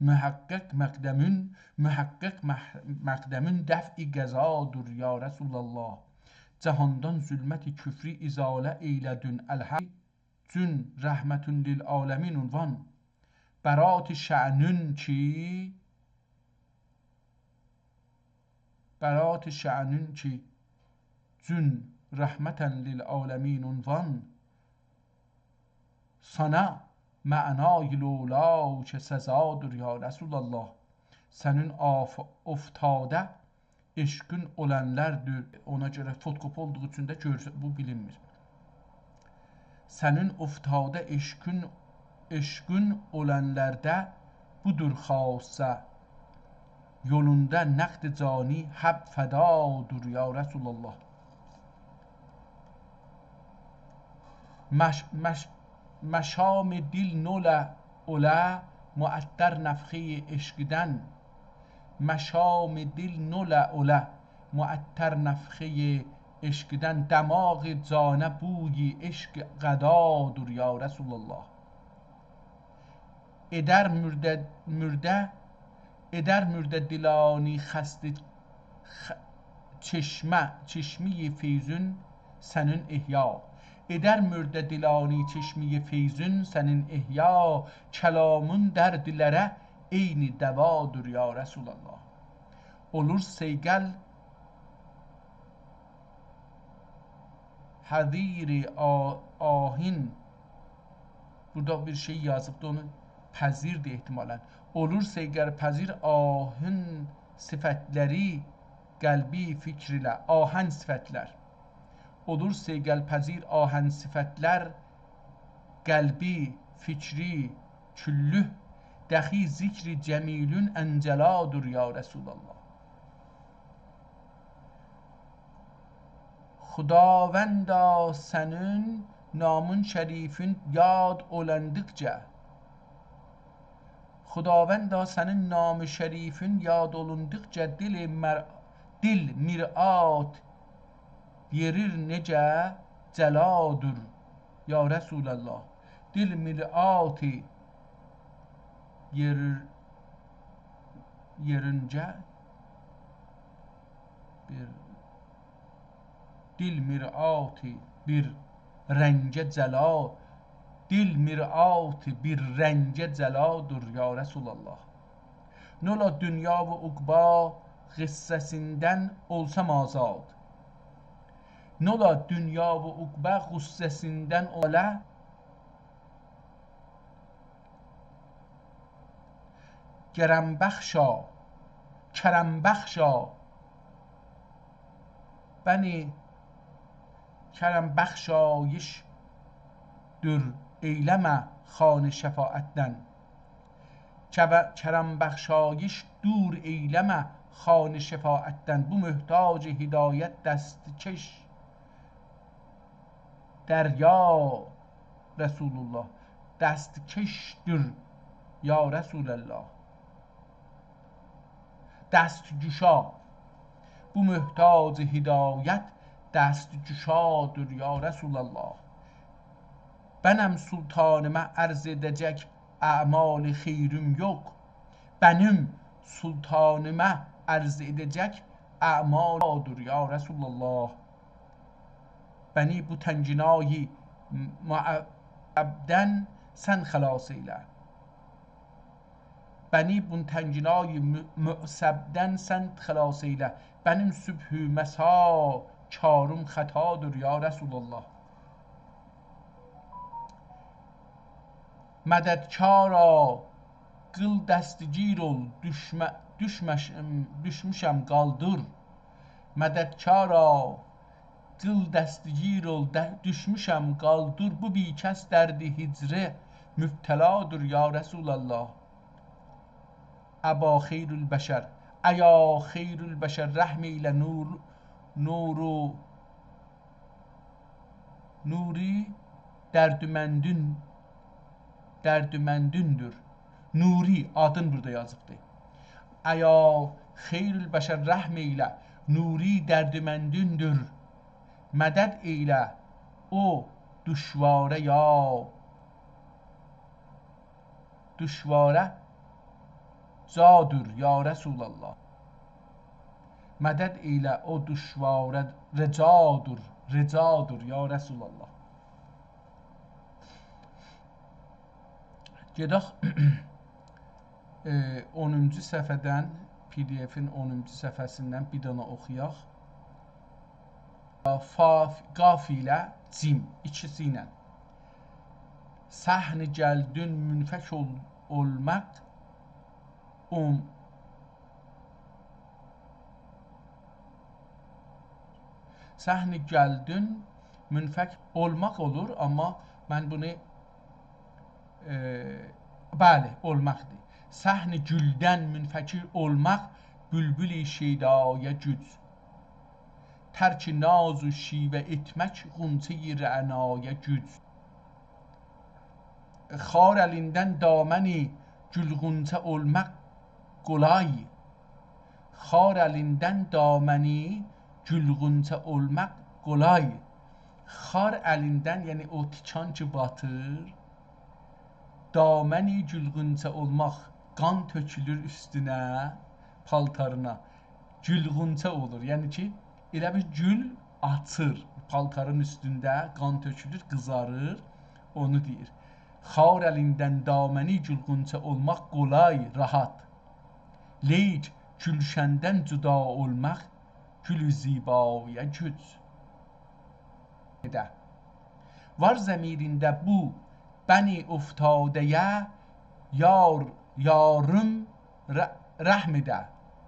محقق مقدمون، محقق مح-، مقدمون دفع قضادور یا رسول‌الله. جهاندان ظلمت کفری ازاله ائیله‌دون الحق. جون رحمتون للعالمین عنوان. برات شأنون کی، برات شأنون کی، جون رحمتن للعالمین عنوان. سانا معنای لولاک سزادور یا رسول‌الله. سنین آف-، افتاده عشقین اولانلاردیر. اونا گؤره فوتوکوپی اولدوغو اوچون ده گؤرسه-، بو بیلینمیر. سنین افتاده عشقین، عشقین اولانلاردا بودور خاصه. یولوندا نقد جانی حب فدادور یا رسول‌الله. مش-، مش-، مشام دل نوله اوله معطر نفخهٔ عشقدن. مشام دل نوله اوله معطر نفخهٔ عشقدن. دماغ جانه بوی عشق غذادور یا رسول‌الله. ائدر مرده، مرده، ائدر مرده دلانی خسته، خ-، چشمه، چشمهٔ فیضون سنین احیا. ائدر مرده دلانی چشمهٔ فیضون سنین احیا. کلامون دردلره عین دوادور یا رسول‌الله. اولور صیقل پذیر آ-، آهین. بورادا بیر شئی یازیبدی، اونو پذیردیر احتمالاً. اولور صیقل پذیر آهین صفتلری قلبی فکر ایله. آهن صفتلر. اولور صیقل پذیر آهن صفتلر قلبی فکری کلّه. دخی ذکر جمیلون انجلادور یا رسول‌الله. خداوندا سنین نامون شریفین یاد اولاندیقجا، خداوندا سنین نام شریفین یاد اولاندیقجا دل مر-، دل مرآت یئریر نئجه جلادور یا رسول‌الله. دل مرآت یئریر، یئرینجه بیر دل مرآت بیر رنگه جلا، دل مرآت بیر رنگه جلادور یا رسول‌الله. نولا دونیا و عقبی غصه‌سیندن اولسام آزاد. نولا دونیا و عقبی غصه‌سیندن اولا کرم بخشا، کرم بخشا، بنی کرم بخشایش دور ائیله‌مه خانه شفاعتدن. کر-، کرم بخشایش دور ائیله‌مه خانه شفاعتدن. بو محتاج هدایت دستکش دریا رسول‌الله. دستکش‌دور یا رسول‌الله. دستگشا. بو محتاج هدایت دستگشادور یا رسول‌الله. بنم سلطانیمه عرض ائده‌جک اعمال خیریم یوخ. بنیم سلطانیمه عرض ائده‌جک اعمالدور یا رسول‌الله. بنی بو تنگنای معصبدن سن خلاص ائیله. بنی بو تنگنای م-، معصبدن سن خلاص ائیله. بنیم صبح و مسا کاریم خطادور یا رسول‌الله. مددکارا، قیل دستگیر اول، دوشمه-، دوشمش-، دوشموشم، قالدیر. مددکارا، قیل دستگیر اول، ده-، دوشموشم، قالدیر. بو بی‌کس درد هجره مبتلادور یا رسول‌الله. ابا خیرالبشر، ایا خیرالبشر، رحم ائیله، نور، نورو، نوری دردمندین، دردمندیندیر. نوری آدین بورادا یازیبدی. ایا خیرالبشر، رحم ائیله، نوری دردمندیندیر. مدد ائیله او دشواره یا، دشواره رجادور یا رسول‌الله. مدد ائیله او دشواره رجادور، رجادور یا رسول‌الله. گئدک، ائ، اونونجو صفحه‌دن، پی دی افین اونونجو صفحه‌سیندن بیر دنه اوخویاق. فا، قاف ایله جیم، ایکیسی ایله. صحن گلدین منفک اول-، اولماق، اوم-، صحن گلدین منفک اولماق اولور، آمما من بونو، ائ، بلی، اولماقدیر. صحن گولدن منفک اولماق، بلبل شیدایا گوج. ترک ناز و شیوه ائتمک، غنچه‌ی رعنایا گوج. خار الیندن دامن گل غنچه اولماق قولای. خار الیندن دامن گل غنچه اولماق قولای. خار الیندن، یعنی او تیکان کی باتیر، دامن گل غنچه اولماق، قان تؤکولور اوستونه، پالتارینا. گل غنچه اولور. یعنی کی، ائله بیل گول آچیر پالتارین اوستونده، قان تؤکولور، قیزاریر، اونو دئییر. خار الیندن دامن گل غنچه اولماق قولای، راحت. لیک گولشندن جدا اولماق گل زیبایا گوج. ائده. وار ضمیرینده بو بنی افتاده‌یه، یار، یاریم، ر-، رحم ائده،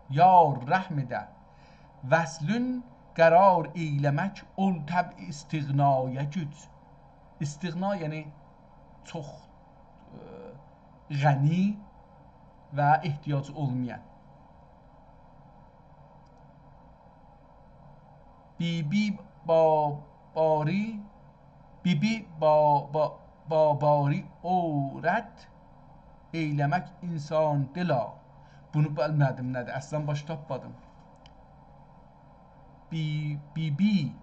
یار، رحم ائده. وصلین قرار ائیله‌مک، اول طبع استغنایا گوج. استغنا، یعنی چوخ، ائ، غنی و احتیاج اولمایان. بی بی با باری، بی بی با، با، با باری عورت، ائیله‌مک انسان دلا. بونو بیلمه‌دیم نه‌دیر، اصلاً باش تاپمادیم. بی، بی بی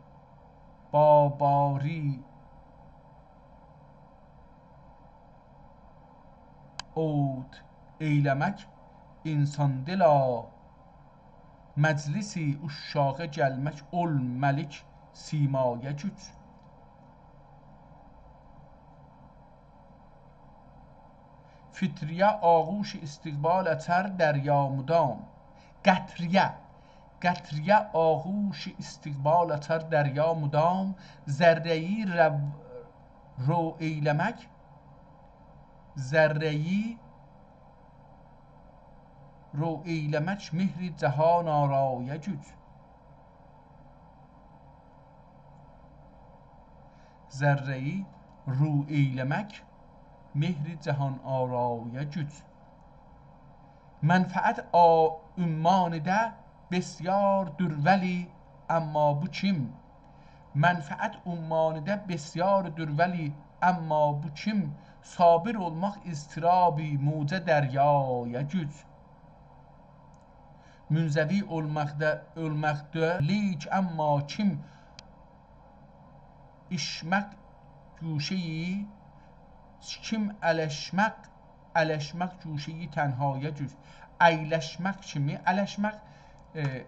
با باری عود ائیله‌مک انسان دلا، مجلس عشاقه گلمک اول ملک سیمایا گوج. فطریه آغوش استقبال آچار دریا مدام. قطریه، قطریه آغوش استقبال آچار دریا مدام، ذره‌ای رو، رو ائیله‌مک، ذره‌ای رو ائیله‌مک مهر جهان آرایا گوج. ذره‌ای رو ائیله‌مک مهر جهان آرایا گوج. منفعت آ-، عمانیده بسیاردور ولی، اما بو کیم؟ منفعت عمانیده بسیاردور ولی، اما بو کیم؟ صابر اولماق اضطرابی موجه دریایا گوج. منزوی اولماقدا، اولماقدا، لیک اما کیم ایشمک گوشه‌یی، کیم الشمک، الشمک گوشه‌یی تنهایا جوز. ایلشمک کیمی، الشمک، ائ،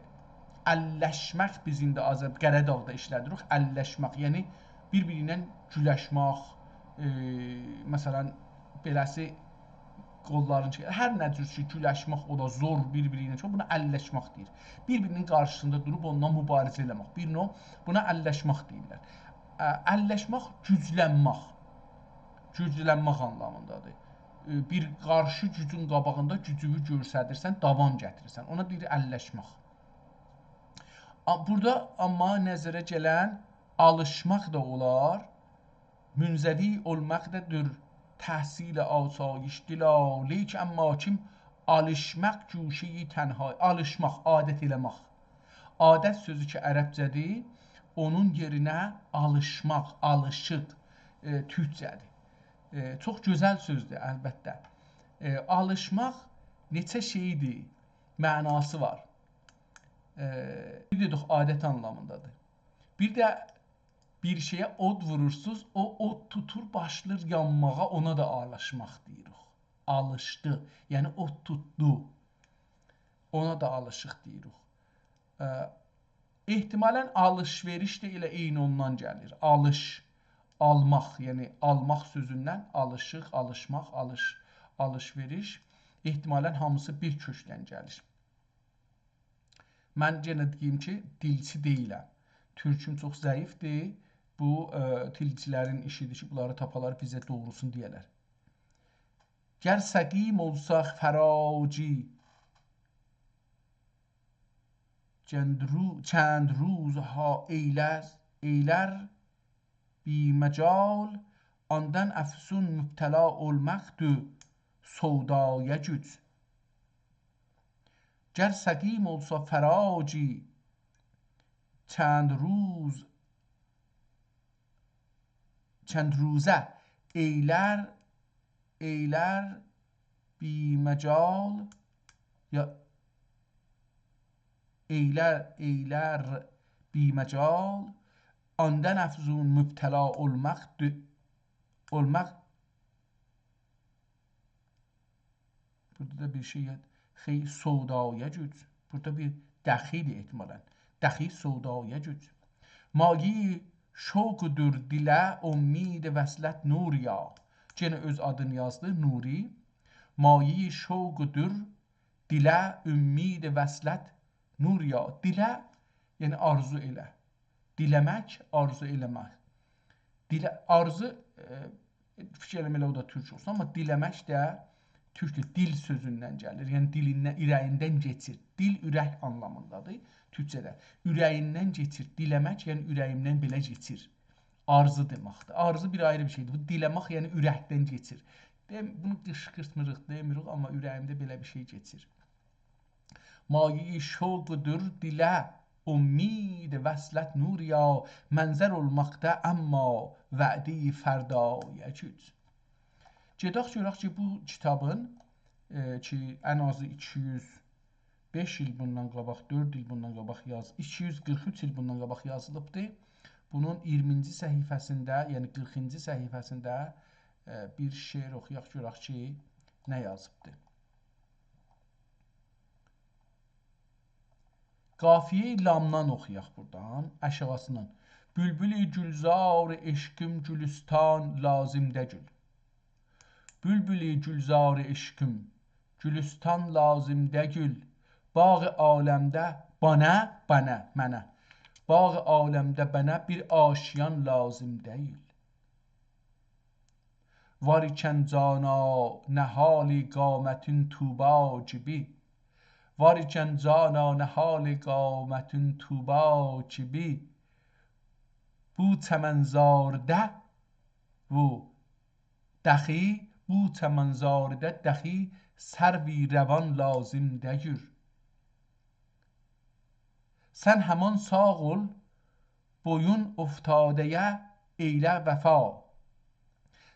اللشمک بیز ایندی آذر-، قره‌داغدا ایشله‌دیریک. اللشمک، یعنی بیر-بیری ایله گولشمک، ائ، مثلا، بئله‌سی قوللارینی چکر. هر نه جور کی، گولشمک، او دا زور بیر-بیری ایله چوخ، بونا اللشمک دئییر. بیر-بیرینین قارشیسیندا دوروب اوننان موباریزه ائله‌مک. بیر نوع، بونا اللشمک دئییرلر. ا، اللشمک، گوجلنمک. گوجلنمک آنلامیندادیر. ائ، بیر قارشی گوجون قاباغیندا گوجونو گؤستریرسن، داوام گتیریرسن. اونا دئییر اللشمک. آ، بورادا آمما نظره گلن آلیشماق دا اولار. منزوی اولماق دا دور تحصیل آسایش دلا، لیک اما کیم آلیشماق گوشه‌یی تنها، آلیشماق، عادت ائله‌مک. عادت سؤزو کی عربجه‌دیر، اونون یئرینه آلیشماق، آلیشیق، ائ، تورکجه‌دیر. ائ، چوخ گؤزل سؤزدور، البته. ائ، آلیشماق نئچه شئیدیر، معناسی وار. ائ، بیر دئدیک، عادت آنلامیندادیر. بیر ده بیر شئیه اود وورورسوز، او اود توتور، باشلاییر یانماغا، اونا دا آلیشماق دئییریک. آلیشدی، یعنی اود توتدو. اونا دا آلیشیق دئییریک. ا، احتمالا آلیش-وئریش ده ائله عینی اوندان گلیر. آلیش، آلماق، یعنی آلماق سؤزوندن آلیشیق، آلیشماق، آلیش، آلیش-وئریش. احتمالا هامیسی بیر کؤکدن گلیر. من یئنه دئییم کی، دیلچی دئییلم. تورکوم چوخ ضعیفدیر. بو، ا، دیلچیلرین ایشیدیر کی، بونلاری تاپالار، بیزه دوغروسونو دئیه‌لر. گر سقیم اولسا فراجی، چند رو-، چند روزها ائیلر، ائیلر بی‌مجال، آندان افزون مبتلا اولماقدیر سودایا گوج. گر سقیم اولسا فراجی، چند روز، چند روزه ائیلر، ائیلر بی‌مجال، یا ائیلر، ائیلر بی‌مجال، آندان افزون مبتلا اولماق دو-، اولماق. بورادا دا بیر شئی، خئی، سودایا گوج. بورادا بیر دخی‌دیر احتمالا. دخی سودایا گوج. مایه‌ی شوقدور دیله، امید وصلت نوریا. یئنه اؤز آدینی یازدی، نوری. مایه‌ی شوقدور دیله، امید وصلت نوریا. دیله، یعنی آرزو ائله. دیله‌مک، آرزو ائله‌مک. دیله-، آرزو، ائ، فیکیر ائله‌مه‌لی او دا تورک اولسون، آمما دیله‌مک ده تورکدور، دیل سؤزوندن گلیر. یعنی دیلیندن، اوره‌ییندن کئچیر. دیل اورک آنلامیندادیر تورکجه‌ده. اوره‌ییندن کئچیر. دیله‌مک، یعنی اوره‌ییمدن بئله کئچیر. آرزو دئمکدیر. آرزو بیر آیری بیر شئیدیر. بو دیله‌مک، یعنی اورکدن کئچیر. دئ-، بونو قیشقیرتمیریق، دئمیریک، آمما اوره‌ییمده بئله بیر شئی کئچیر. مایه‌ی شوقدور دیله، امید وصلت نوریا، منظر اولماقدا اما وعده‌ی فردایا گوج. گئدک گؤرک کی، بو کیتابین، ائ، کی، ان آزی ایکی یوز بئش ایل بوندان قاباق، دؤرد ایل بوندان قاباق یاز-، ایکی یوز قیرخ اوچ ایل بوندان قاباق یازیلیبدی. بونون اییرمینجی صفحه‌سینده، یعنی قیرخینجی صفحه‌سینده، ائ، بیر شعر اوخویاق، گؤرک کی، نه یازیبدی. قافیه‌ی لامدان اوخویاق بورادان، آشاغیسیندان. بولبول گلزار عشقیم گلستان لازم دگیل. بولبول گلزار عشقیم گلستان لازم دگیل. باغ عالمده بنه، بنه، منه. باغ عالمده بنه بیر آشیان لازم دئییل. وار ایکن جانا نهال قامتین طوبی کیمی. وار ایکن جانا نهال قامتین طوبی کیمی. بو چمنزاردا، بو دخی، بو چمنزاردا دخی سروی روان لازم دگیل. سن همان ساغ اول، بویون افتاده‌یه ائیله وفا.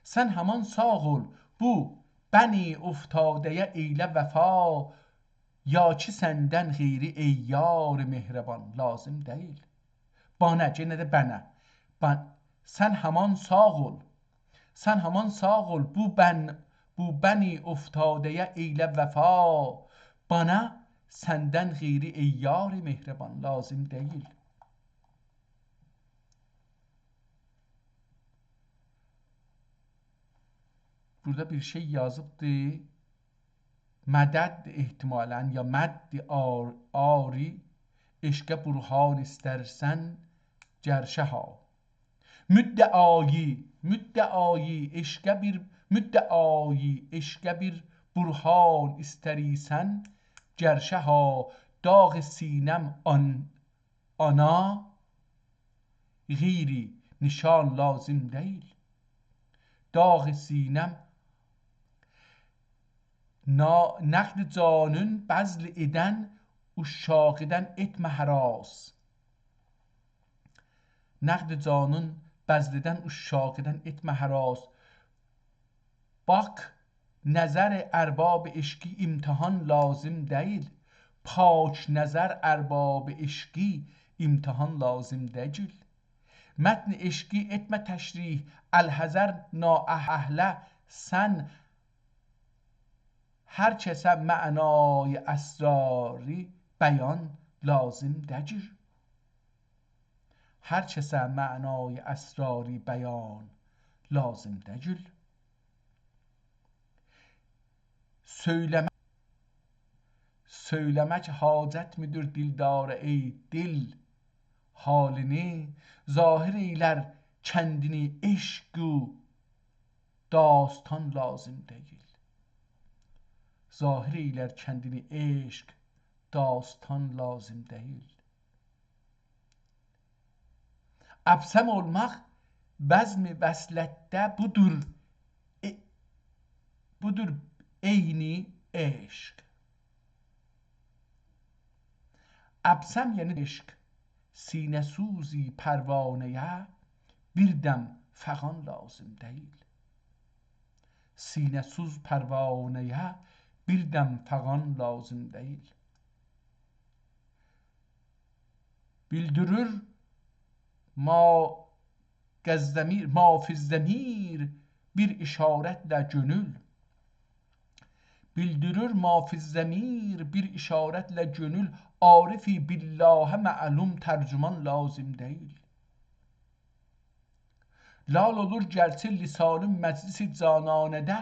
سن همان ساغ اول، بو بنی افتاده‌یه ائیله وفا، یا کی سندن غیری، ای یار مهربان، لازم دئییل. بنه، یئنه ده بنه. بن-، سن همان ساغ اول، سن همان ساغ اول، بو بن، بو بنی افتاده‌یه ائیله وفا. بانا سندن غیری ای یار مهربان لازم دئییل. بورادا بیر شئی یازیبدی. مدد احتمالاً، یا مد آر-، آری، عشقه برهان ایسترسن گرشه‌ها. مدعایی، مدعایی، عشقه بیر، مدعایی، عشقه بیر برهان ایستریسن گرشه‌ها. داغ سینه‌م آن آنا غیری نشان لازم دئییل. داغ سینه‌م، نا-، نقد جانین بذل ائدن عشاقیدن ائتمه هراس. نقد جانین بذل ائدن عشاقیدن ائتمه هراس. باک نظر ارباب عشقی امتحان لازم دئییل. پاک نظر ارباب عشقی امتحان لازم دئییل. متن عشقی ائتمه تشریح، الحذر نااهله سن هر کسه معنای اسراری بیان لازم دئییل. هر کسه معنای اسراری بیان لازم دئییل. سؤیله‌مک، سؤیله‌مک حاجت می‌دیر دلدارا ای دل حالینی؟ ظاهر ائیلر کندینی عشق و داستان لازم دئییل. ظاهر ائیلر کندینی عشق، داستان لازم دئییل. ابسم اولماق بزم وصلتده بودور، ائ-، بودور عینی عشق. ابسم، یعنی عشق، سینه‌سوزی پروانه‌یه بیر دم فغان لازم دئییل. سینه‌سوز پروانه‌یه بیر دم فغان لازم دئییل. بیلدیریر ما قزدمیر، ما فی الضمیر بیر اشارتله کؤنول. بیلدیریر ما فی الضمیر بیر اشارتله کؤنول، عارفی باللهه معلوم ترجمان لازم دئییل. لال اولور گرچی لسانیم مجلس جانانه‌ده.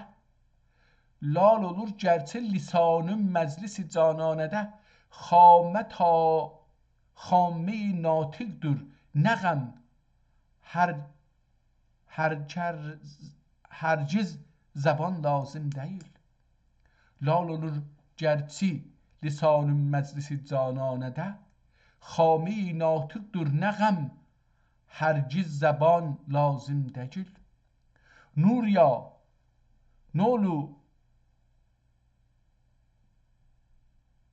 لال اولور گرچی لسانیم مجلس جانانه‌ده. خامه تا، خامه‌ی ناطقدور نه غم، هر، هر کر-، هرگز زبان لازم دئییل. لال اولور گرچی لسانیم مجلس جانانه‌ده. خامه‌ی ناطقدور نه غم، هرگز زبان لازم دئییل. نوریا، نولو،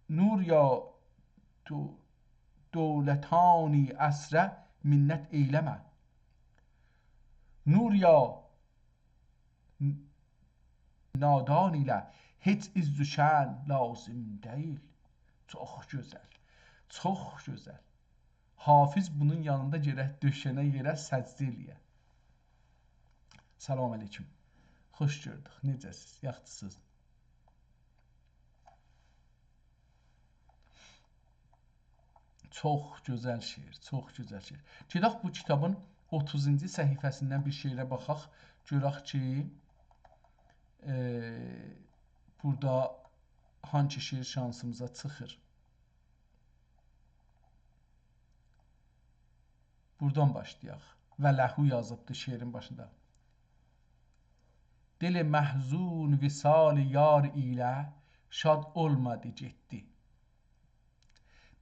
نوریا، دو-، دولتانی عصره منت ائیله‌مه. نوریا، نادان ایله هئچ عز و شأن لازم دئییل. چوخ گؤزل، چوخ گؤزل. حافظ بونون یانیندا گرک دؤشه‌نه یئره سجده ائله‌یه. سلام علیکم. خوش گؤردوک. نئجه‌سیز؟ یاخشیسیز؟ چوخ گؤزل شعر، چوخ گؤزل شعر. گئدک بو کیتابین اوتوزونجو صفحه‌سیندن بیر شعره باخاق. گؤرک کی، ائ، بورادا هانسی شعر شانسیمیزا چیخیر. بوردان باشلایاق. و له یازیبدی شعرین باشیندا. دل محزون وصال یار ایله شاد اولمادی، گئتدی.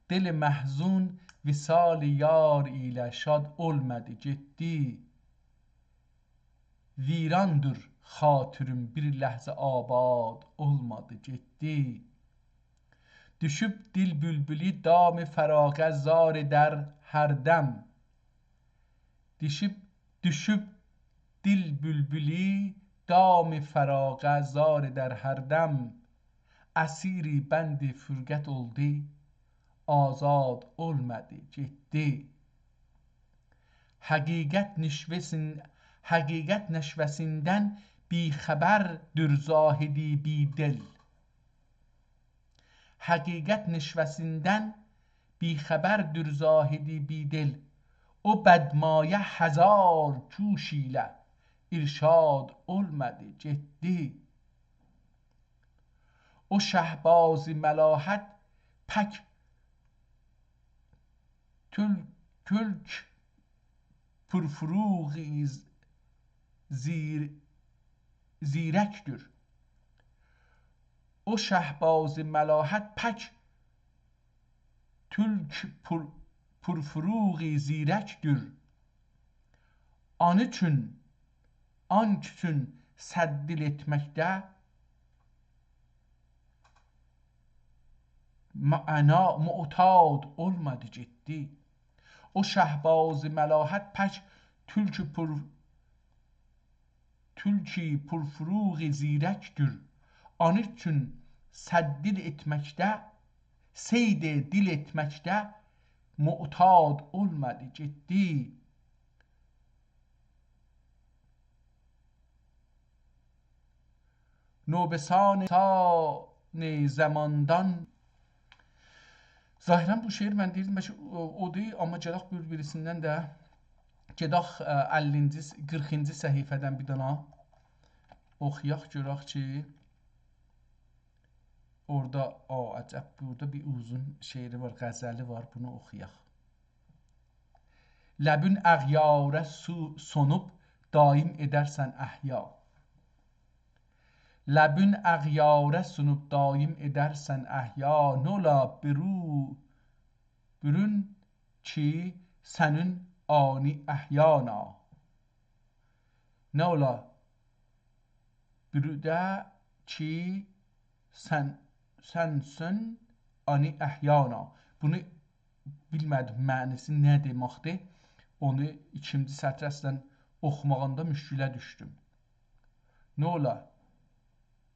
دل محزون وصال یار ایله شاد اولمادی، گئتدی. ویراندیر خاطریم، بیر لحظه آباد اولمادی، گئتدی. دوشوب دل بولبولو دام فراقه زار ائدر هر دم. دوشوب، دوشوب دل بولبولو دام فراقه زار ائدر هر دم. اسیر بند فرقت اولدو، آزاد اولمادی، گئتدی. حقیقت نشوه‌سین-، حقیقت نشوه‌سیندن بی‌خبردیر زاهدی بی‌دل. حقیقت نشوه‌سیندن بی‌خبردیر زاهدی بی‌دل. او بدمایه هزار کوش ایله ارشاد اولمادی، گئتدی. او شهباز ملاحت پک تول-، تولک پرفروغ ز-، زیر-، زیرکدیر. او شهباز ملاحت پک تولک پر-، پرفروغ زیرکدیر. آن اوچون، آن اوچون صد دل ائتمکده معنا، معتاد اولمادی، گئتدی. او شهباز ملاحت پک تولک پر-، تولک پرفروغ زیرکدیر. آن اوچون صد دل ائتمکده، صید دل ائتمکده معتاد اولمادی، گئتدی. نوبه‌سان، سان زماندان. ظاهراً بو شعر من دئییردیم، بلکه او، اودور، آمما گلک بیر-بیریسیندن ده، گئدک، ائ، اللینجی، قیرخینجی صفحه‌دن بیر دانا اوخویاق، گؤرک کی، اورادا، آ، عجب، بورادا بیر اوزون شعری وار، غزلی وار، بونو اوخویاق. لبون اغیاره سو-، سونوب دایم ائدرسن احیا. لبون اغیاره سونوب دایم ائدرسن احیا. نولا برو-، برون کی سنون آنی احیانا. نولا بروده کی سن، سنسن آنی احیانا. بونو بیلمه‌دیم معنی‌سی نه دئمکدیر. اونو ایکینجی سطری اصلاً اوخوماغیندا مشکله دوشدوم. نولا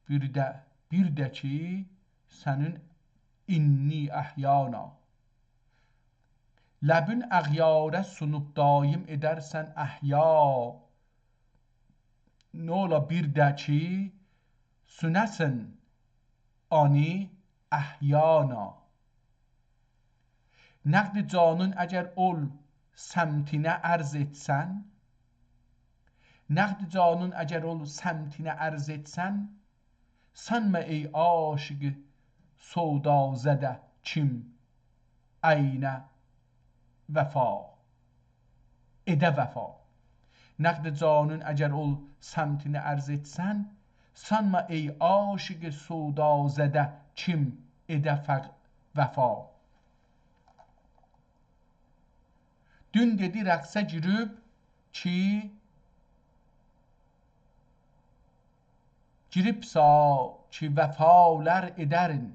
بیر ده، بیر ده کی سنون اینی احیانا. لبون اغیاره سونوب دایم ائدرسن احیا. نولا بیر ده کی سونه‌سن آنی احیانا. نقد جانون اگر اول سمتینه عرض ائتسن، نقد جانون اگر اول سمتینه عرض ائتسن، سانما ای عاشق سودازده کیم عینه وفا، ائده وفا. نقد جانون اگر اول سمتینه عرض ائتسن، سانما ای عاشق سودازده کیم ائده فق-، وفا. دون دئدی رقصه گیریب کی، گیریبسا کی وفالار ائدرین.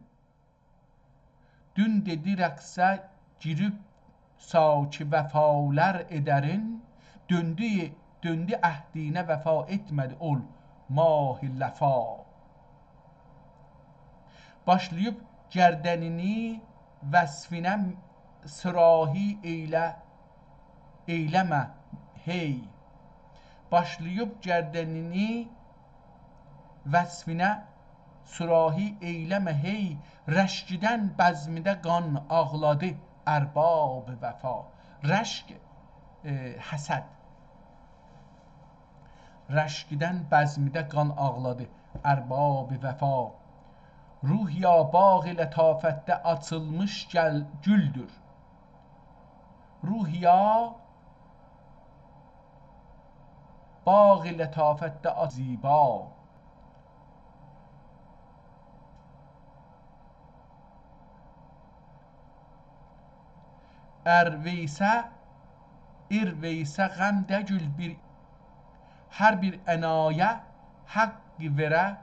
دون دئدی رقصه گیریبسا کی وفالار ائدرین، دؤندو، دؤندو عهدینه وفا ائتمه‌دی اول ماه لفا. باشلاییب گردنینی وصفینه صراحی ائیله، ائیله‌مه هئی. باشلاییب گردنینی وصفینه صراحی ائیله‌مه هئی. رشکدن بزمده قان آغلادی ارباب وفا. رشک، ائ، حسد. رشکدن بزمده قان آغلادی ارباب وفا. روحیا باغ لطافتده آچیلمیش گل-، گولدور. روحیا باغ لطافتده آچ-، زیبا. ار وئیسه، ار وئیسه غم دگیل بیر، هر بیر عنایا حق وئره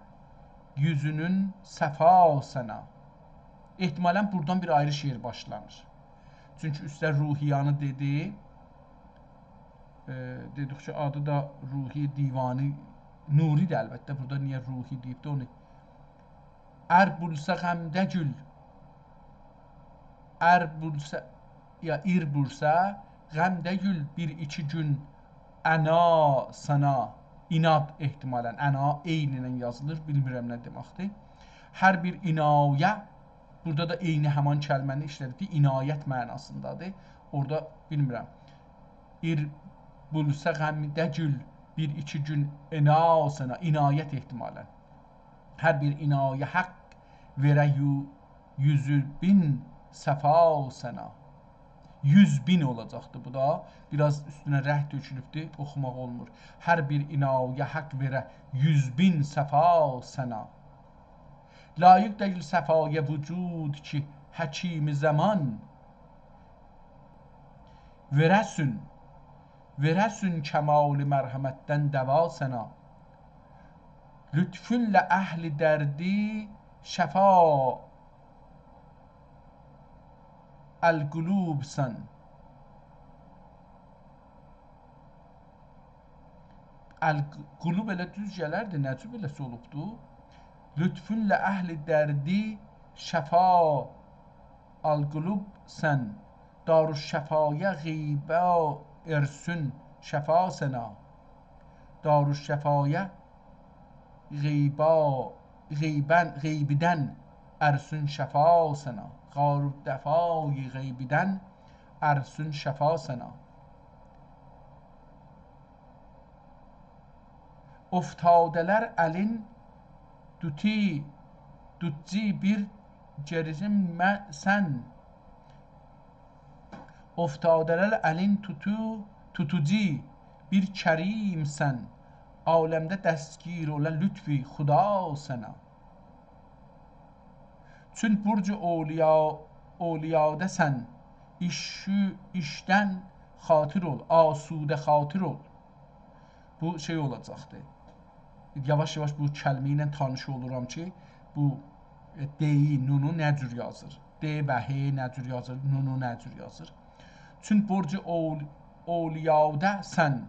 یوزونون صفاسینا. احتمالاً بورادان بیر آیری شعر باشلانیر. چونکی اوسته روحیه‌نی دئدی. ائ، دئدیک کی، آدی دا روحیه دیوانی نوری‌دیر البته. بورادا نییه روحی دئییبدی اونو؟ ار بورسا غم دگیل، ار بورسا، یا ایر بورسا، غم دئییل بیر ایکی گون عنا سنا. عناد احتمالاً. عنا عین ایله یازیلیر، بیلمیرم نه دئمکدیر. هر بیر عنایه، بورادا دا عینی همان کلمه‌نی ایشله‌دیب، عنایت معناسیندادیر. اورادا بیلمیرم. ایر بولسا غم دئییل بیر ایکی گون عنا سنا. عنایت احتمالاً. هر بیر عنایه حق وئره یو-، یوز بین صفا سنا. یوز بین اولاجاقدی بو دا. بیر آز اوستونه رنگ تؤکولوبدو، اوخوماق اولمور. هر بیر عنایه حق وئره یوز بین صفا سنا. لایق دئییل صفایه وجود کی حکیم زمان، وئره‌سون، وئره‌سون کمال مرحمتدن دوا سنا. لطفونلا اهل دردی شفا القلوبسن. القلوب ائله دوز گلردی، نه جور بئله‌سی اولوبدو؟ لطفونلا اهل دردی شفا القلوبسن. دارالشفایه غیبا ارسون شفا سنا. دارالشفایه غیبا، غیبن، غیبیدن ارسون شفا سنا. دارالدوای غیبیدن ارسون شفا سنا. افتاده‌لر الین توتو، توتجی بیر کریمسن. افتاده‌لر الین توتو، توتوجو بیر کریمسن. عالمده دستگیر اولا لطف خدا سنا. چون برج اولیا، اولیاده‌سن، ایشو-، ایشدن خاطر اول، آسوده خاطر اول. بو شئی اولاجاقدی. یاواش-یاواش بو کلمه ایله تانیش اولورام کی، بو، ائ، دئی، نونو نه جور یازیر؟ د و ه نه جور یازیر؟ نونو نه جور یازیر؟ چون برج اول-، اولیاده‌سن،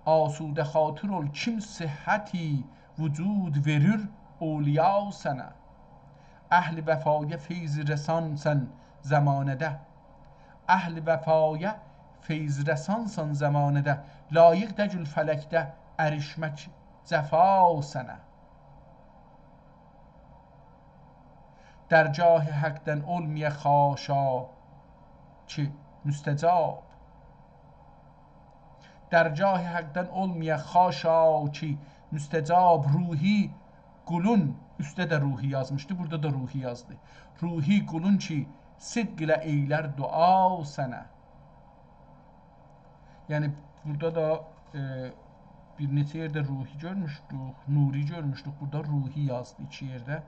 آسوده خاطر اول، کیم صحتی وجود وئریر اولیا سنه. اهل وفایه فیض رسانسان زمانه‌ده. اهل وفایه فیض رسانسان زمانه‌ده. لایق دئییل فلکده اریشمک جفا سنه. درگاه حقدن اولمایا خاشا کی مستجاب. درگاه حقدن اولمایا خاشا کی مستجاب، روحی قولون، اوسته ده روحی یازمیشدی، بورادا دا روحی یازدی. روحی قولون کی صدق ایله ائیلر دعا سنه. یعنی، بورادا دا، ائ، بیر نئچه یئرده روحی گؤرموشدوک، نوری گؤرموشدوک. بورادا روحی یازدی ایکی یئرده.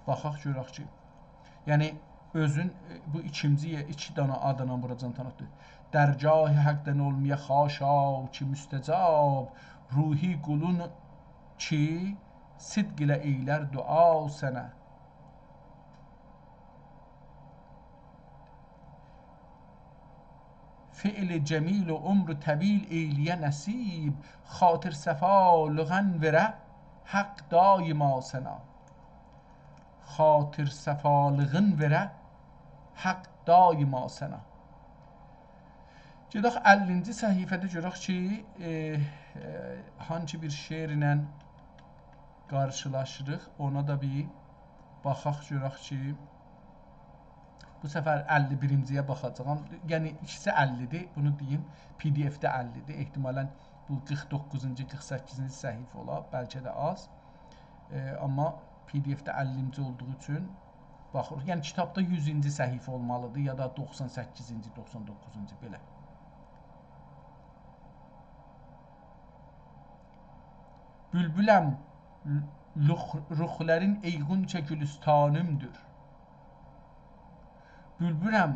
باخاق گؤرک کی، یعنی اؤزون، ائ، بو ایکینجی یئ-، ایکی دانا آدلا بوراجان تانیتدی. درگاه حقدن اولمایا خاشا کی مستجاب، روحی قولون کی صدق ایله ائیلر دعا سنه. فعل جمیل و عمر طویل ائیله‌یه نصیب، خاطرصفالیغین وئره حق دایما سنه. خاطرصفالیغین وئره حق دایما سنه. گئدک اللینجی صفحه‌ده گؤرک کی، ائ، ائ، هانسی بیر شعرله قارشیلاشیریق، اونا دا بیر باخاق گؤرک کی، بو سفر اللی بیرینجی‌یه باخاجاغام. یعنی ایکیسی اللی‌دیر، بونو دئییم، پی دی اف‌ده اللی‌دیر. احتمالاً بو قیرخ دوققوزونجو، قیرخ سککیزینجی صفحه اولا، بلکه ده آز. ائ، آمما پی دی اف‌ده اللینجی اولدوغو اوچون باخیریق. یعنی کیتابدا یوزونجو صفحه اولمالی‌دیر، یا دا دوخسان سککیزینجی، دوخسان دوققوزونجو، بئله. بولبولم، روخ-، روخلارین ای غنچه گولوستانیمدیر. بولبولم،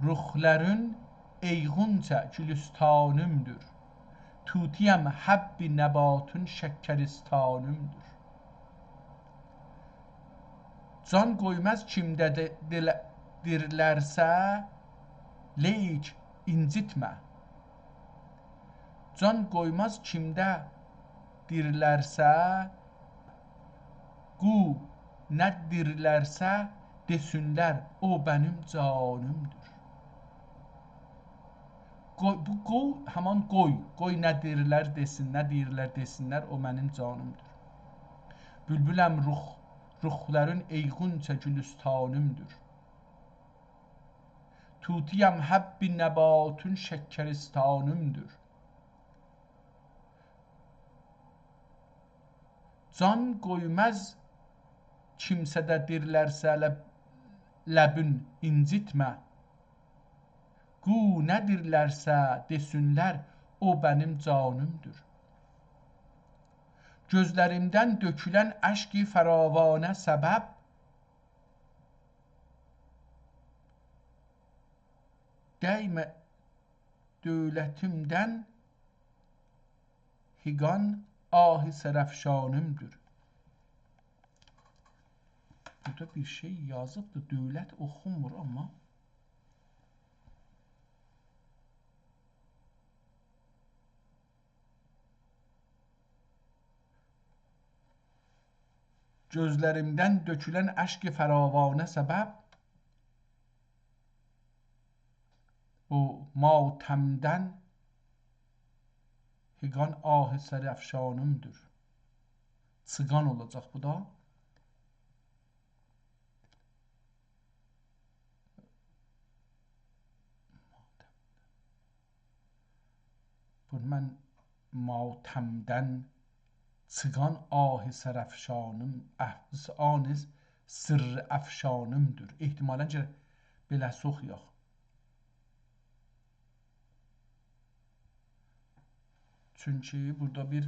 روخلارین ای غنچه گولوستانیمدیر. طوطی‌یم، حبّ نباتین شکرستانیمدیر. جان قویماز کیمده ده-، دیله-، دیریلرسه، لیک اینجیتمه. جان قویماز کیمده دیریلرسه، قو نه دیریلرسه دئسینلر، او منیم جانیمدیر. قوی، بو قو، همان قوی، قوی نه دیریلر دئسین، نه دیریلر دئسینلر، او منیم جانیمدیر. بولبولم روح، روحلارین ای غنچه گولوستانیمدیر. طوطی‌یم حب نباتین شکرستانیمدیر. جان قویماز کیمسه ده دیریلرسه، لب، لبین اینجیتمه. قو نه دیریلرسه دئسینلر، او منیم جانیمدیر. گؤزلریمدن دؤکولن اشک فراوانه سبب، دیمه دؤولتیمدن هیگان آه سرافشانیمدیر. بورادا بیر شئی یازیبدیر، دؤولت اوخونمور، آمما گؤزلریمدن دؤکولن اشک فراوانه سبب، او ماتمدن هیگان آه سرافشانیمدیر. چیگان اولاجاق بو دا. بو من ماتمدن چیگان آه سرافشانیم، اف-، آه سرافشانیمدیر. احتمالاً گرک بئله‌سی اوخویاق. چونکی بورادا بیر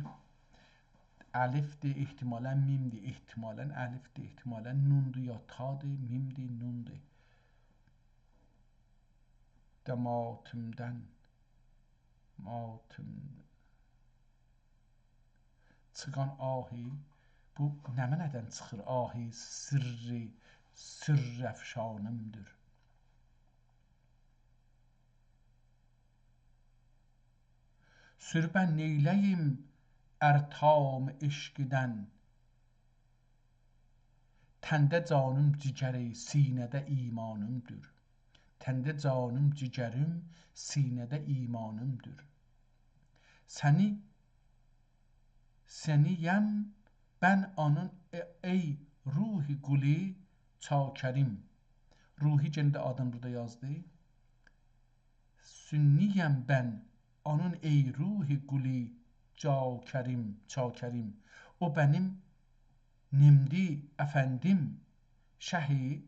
الفدیر، احتمالاً میمدیر، احتمالاً الفدیر، احتمالاً نوندور، یا تادیر، میمدیر، نوندور. ده ماتمدن، ماتم، چیگان آهی، بو نمنه‌دن چیخیر؟ آهی سرّ، سرّ افشانیمدیر. سربه نئیله‌ییم ار تام عشقیدن، تنده جانیم جیگری، سینه‌ده ایمانیمدیر. تنده جانیم جیگریم، سینه‌ده ایمانیمدیر. سنی، سنی‌یم بن آنین، ای، ای روح قلی چاکریم. روحی گئنه ده آدینی بورادا یازدی. سنی‌یم بن آنین، ای روح قلی چاکریم، چاکریم. او منیم نمدی افندیم، شهی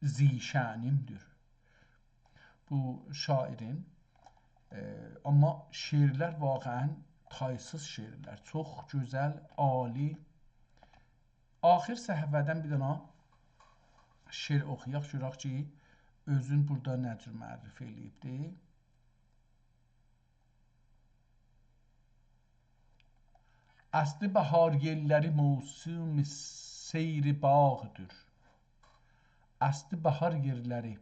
ذی‌شأنیمدیر. بو شاعرین، ائ، آمما شعرلر واقعاً تایسیز شعرلر. چوخ گؤزل، عالی. آخر صفحه‌دن بیر دنه شعر اوخویاق، گؤرک کی، اؤزون بورادا نه جور معرفی ائله‌ییبدی. اصلی بهار یئللری موسم سیر باغدیر. اصلی بهار یئللری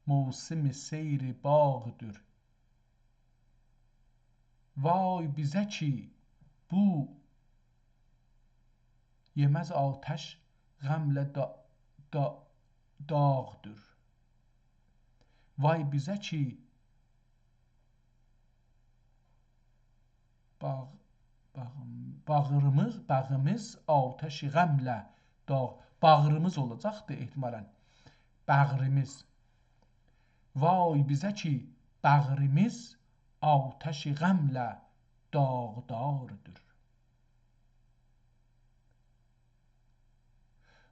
موسم سیر باغدیر. وای بیزه کی، بو یئمز آتش غمله دا-، دا-، داغدیر. وای بیزه کی، باغ-، باغیم-، باغریمیز، باغیمیز آتش غمله داغ-، باغریمیز اولاجاقدی احتمالاً. باغریمیز. وای بیزه کی، باغریمیز آتش غمله داغداردیر.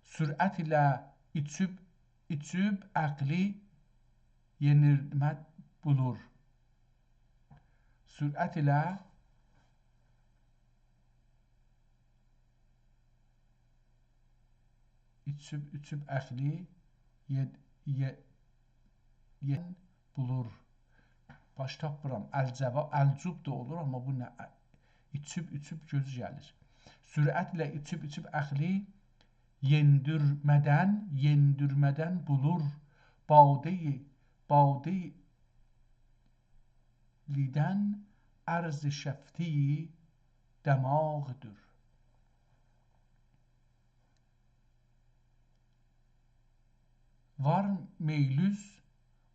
سرعت ایله ایچیب، ایچیب عقلی یئندیرمه بولور. سرعت ایله ایچیب، ایچیب عقلی یئ-، یئ-، یئ-، بولور. باش تاپمیرام. الجوا-، الجوب دا اولور، آمما بو نه؟ ایچیب، ایچیب گؤزو گلیر. سرعت ایله ایچیب، ایچیب عقلی یئندیرمه‌دن، یئندیرمه‌دن بولور. باده‌ی، باده‌ی، لیدن عرض شفته‌ی دماغیدیر. وار مئیل اوز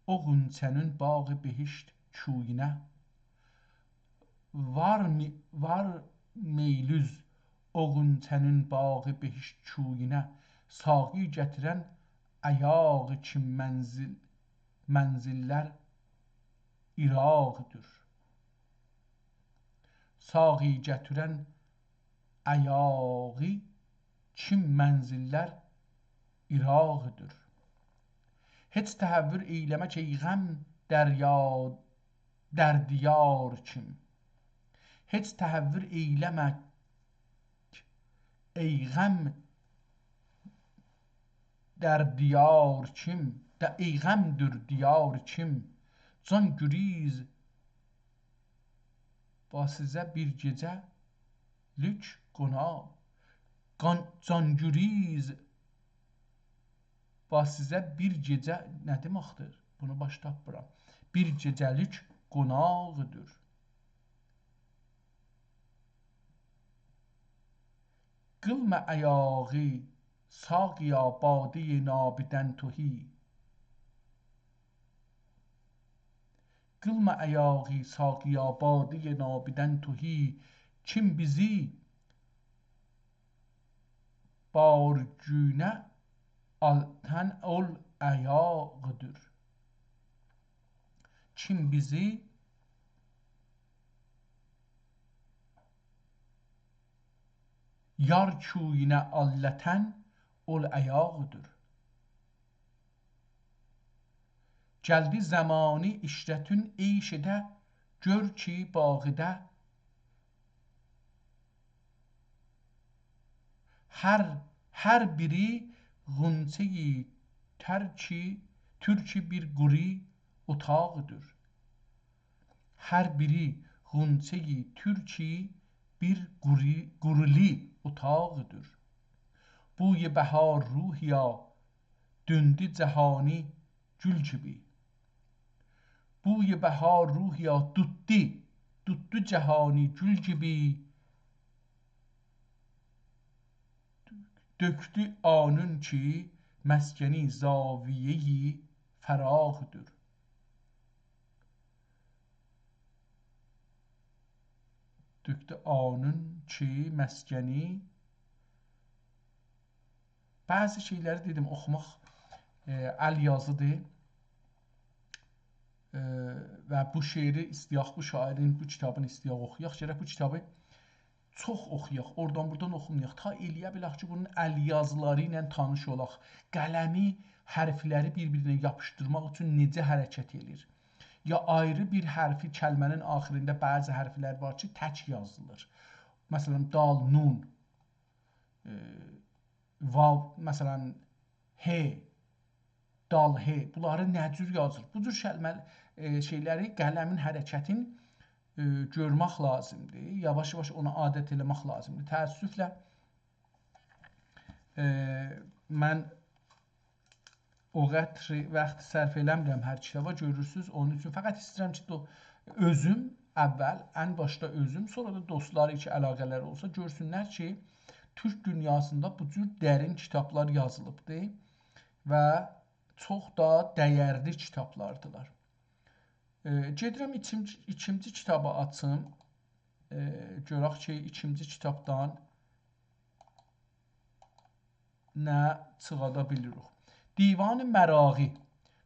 او غنچه‌نین باغ بهشت کویونه. وار می-، وار مئیل اوز او غنچه‌نین باغ بهشت کویونه. ساقی گتیرن ایاغی کیم منزل، منزل‌لر ایراقدیر. ساقی گتیرن ایاغی کیم منزل‌لر ایراقدیر. هئچ تهور ائیله‌مک ای غم دریا، در دیار کیم. هئچ تهور ائیله‌مک ای غم در دیار کیم، ده، ای غم در دیار کیم. جان گریز با سیزه بیر گئجه‌لیک قوناق. قان-، جان گریز با سیزه بیر گئجه نه دئمکدیر؟ بونو باش تاپمیرام. بیر گئجه‌لیک قوناقدیر. قیلما ایاغی ساقیا باده‌ی نابیدن تهی. قیلما ایاغی ساقیا باده‌ی نابیدن تهی. کیم بیزی بارگونه آلدان اول ایاقدیر. کیم بیزی یار کویونه آلدان اول ایاقدیر. گلدی زمانی عشرتون عیش ائده، گؤر کی باغیده هر، هر بیری غنچه‌ی ترکی، ترکی بیر قوری اوتاقدیر. هر بیری غنچه‌ی ترکی بیر قوری، قورولی اوتاقدیر. بوی بهار روحیا دؤندو جهانی گول کیمی. بوی بهار روحیا توتدو، توتدو جهانی گول کیمی. دؤکدو آنون کی مسکنی زاویه‌ی فراقدیر. دؤکدو آنون کی مسکنی بعضی شئیلری دئدیم، اوخوماق، ائ، ال یازیدیر. ائ، و بو شعری ایسته‌یک، بو شاعرین بو کیتابینی ایسته‌یک اوخویاق. گرک بو کیتابی چوخ اوخویاق، اورادان بورادان اوخومایاق. تا ائلیه بیلک کی، بونون ال یازیلاری ایله تانیش اولاق. قلمی حرفلری بیر-بیرینه یاپیشدیرماق اوچون نئجه حرکت ائله‌ییر. یا آیری بیر حرفی، کلمه‌نین آخیرینده بعضی حرفلر وار کی، تک یازیلیر. مثلا، دال، نون، ائ، واو، مثلا، ه، دال، ه، بونلاری نه جور یازیر؟ بو جور کلمه، ائ، شئیلری، قلمین حرکتین، ائ، گؤرمک لازیمدیر. یاواش-یاواش اونا عادت ائله‌مک لازیمدیر. تأسفله، ائ، من او قدر واخت صرف ائله‌میرم هر کیتابا، گؤرورسونوز. اونون اوچون فقط ایسته‌ییرم کی، دو-، اؤزوم اول، ان باشدا اؤزوم، سونرا دا دوستلار کی، علاقه‌لری اولسا، گؤرسونلر کی، تورک دونیاسیندا بو جور درین کیتابلار یازیلیبدیر و چوخ دا دَیرلی کیتابلاردیلار. ائ، گئدیرم ایکینجی، ایکینجی کیتابی آچیم. ائ، گؤرک کی، ایکینجی کیتابدان نه چیخادا بیلیریک. دیوان مراغی.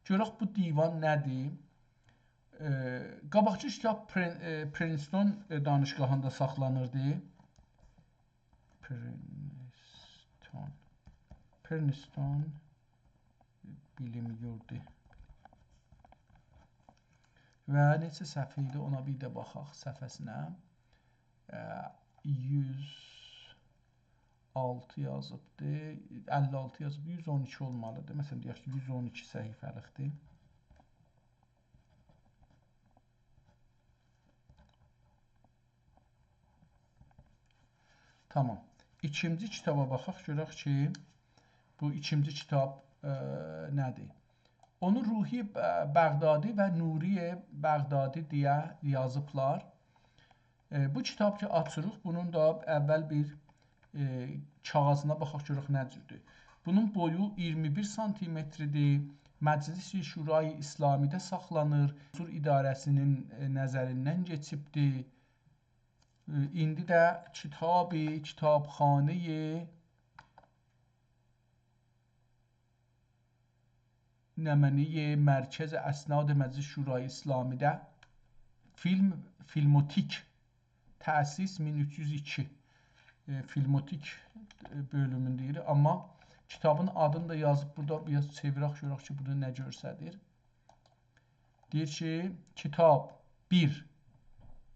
گؤرک بو دیوان نه‌دیر؟ ائ، قاباقکی کیتاب پرین-، ائ، پرینستون، ائ، دانشگاهیندا ساخلانیردی. پرینستون. پرینستون بیلیم یوردو. و نئچه صفحه ایدی، اونا بیر ده باخاق صفحه‌سینه. ائ، یوز آلتی یازیبدی، اللی آلتی یازیب، یوز اون ایکی اولمالیدیر. مثلا، دئیک کی، یوز اون ایکی صفحه‌لیکدیر. تامام. ایکینجی کیتابا باخاق، گؤرک کی، بو ایکینجی کیتاب، ائ، نه‌دیر؟ اونو روحی ب-، بغدادی و نوری بغدادی دئیه یازیبلار. ائ، بو کیتاب کی، آچیریق، بونون دا اول بیر، ائ، کاغاذینا باخاق، گؤرک نه جوردور. بونون بویو اییرمی بیر سانتیمتردیر. مجلس شورای اسلامی‌ده ساخلانیر. سانسور اداره‌سینین، ائ، نظریندن کئچیبدیر. ائ، ایندی ده کیتابی، کیتابخانه‌ی نمنه‌ی مرکز اسناد مجلس شورای اسلامی‌ده فیلم، فیلموتک، تأسیس مین اوچ یوز ایکی، ائ، فیلموتک، ائ، بؤلومون دئییر. آمما کیتابین آدینی دا یازیب بورادا، بیر آز چئویرک گؤرک کی، بورادا نه گؤستریر. دئییر کی، کیتاب بیر،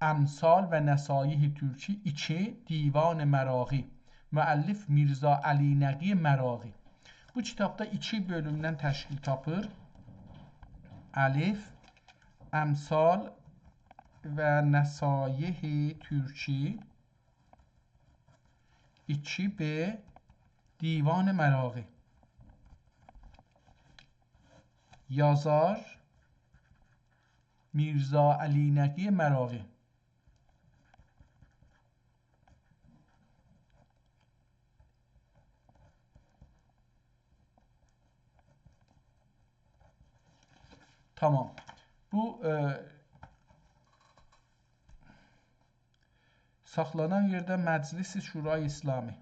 امثال و نصایح ترکی، ایکی، دیوان مراغی، مؤلف میرزا علی‌نقی مراغی. بو کیتاب دا ایکی بؤلومدن تشکیل تاپیر. الف، امثال و نصایح ترکی، ایکی ب، دیوان مراغی. یازار میرزا علی‌نقی مراغی. تامام. بو، ائ، ساخلانان یئرده مجلس شورای اسلامی.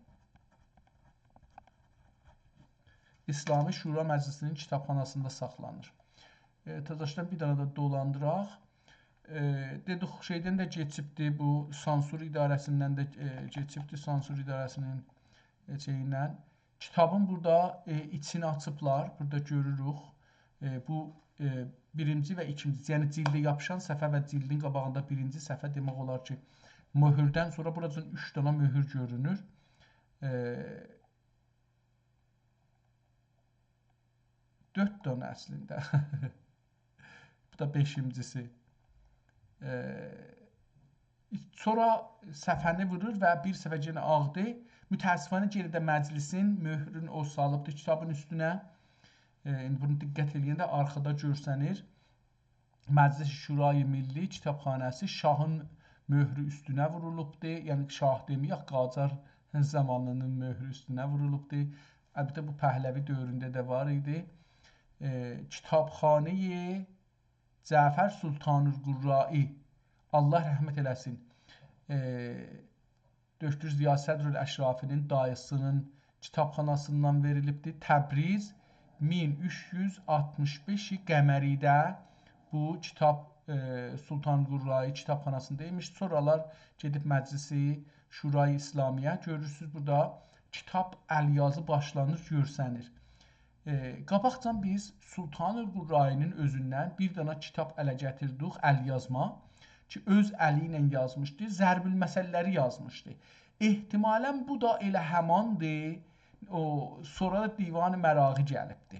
اسلامی شورا مجلسی‌نین کیتابخاناسیندا ساخلانیر. ائ، تزه‌دن بیر دنه ده دولاندیراق. ائ، دئدیک، شئیدن ده کئچیبدی، بو سانسور اداره‌سیندن ده، ائ، کئچیبدی، سانسور اداره‌سی‌نین، ائ، شئییندن. کیتابین بورادا، ائ، ایچینی آچیبلار، بورادا گؤروروک. ائ، بو، ائ، بیرینجی و ایکینجی، یعنی جیلده یاپیشان صفحه و جیلدین قاباغیندا بیرینجی صفحه، دئمک اولار کی، مؤهوردن سونرا بوراجان اوچ دنه مؤهور گؤرونور. ائ، دؤرد دنه اصلینده. بو دا بئشینجیسی. ائ، سونرا صفحه‌نی وورور و بیر صفحه یئنه آغدی. متأسفانه یئنه ده مجلسین مؤهرون او سالیبدی کیتابین اوستونه. ائ، ایندی بونو دقت ائله‌ینده آرخادا گؤرسنیر. مجلس شورای ملی کیتابخانه‌سی شاهین مؤهرو اوستونه وورولوبدو. یعنی شاه دئمه‌یک، قاجار زامانی‌نین مؤهرو اوستونه وورولوبدو. البته، بو پهلوی دؤورونده ده وار ایدی. ائ، کیتابخانه‌ی جعفر سلطان‌القرایی، الله رحمت ائله‌سین، ائ، دکتر ضیا صدرالاشرافی‌نین دایی‌سی‌نین کیتابخاناسیندان وئریلیبدی. تبریز، مین اوچ یوز آلتمیش بئش قمری‌ده بو کیتاب، ائ، سلطان‌القرایی کیتابخاناسیندایمیش. سونرالار گئدیب مجلس شورای اسلامی‌یه. گؤرورسونوز، بورادا کیتاب ال‌یازی باشلانیر، گؤرسنیر. ائ، قاباقجان بیز سلطان‌القرایی‌نین اؤزوندن بیر دنه کیتاب اله گتیردیک، ال‌یازما، کی، اؤز الی ایله یازمیشدی، ضرب‌المثل‌لری یازمیشدی. احتمالاً بو دا ائله هماندیر، او، سونرا دا دیوان مراغی گلیبدی.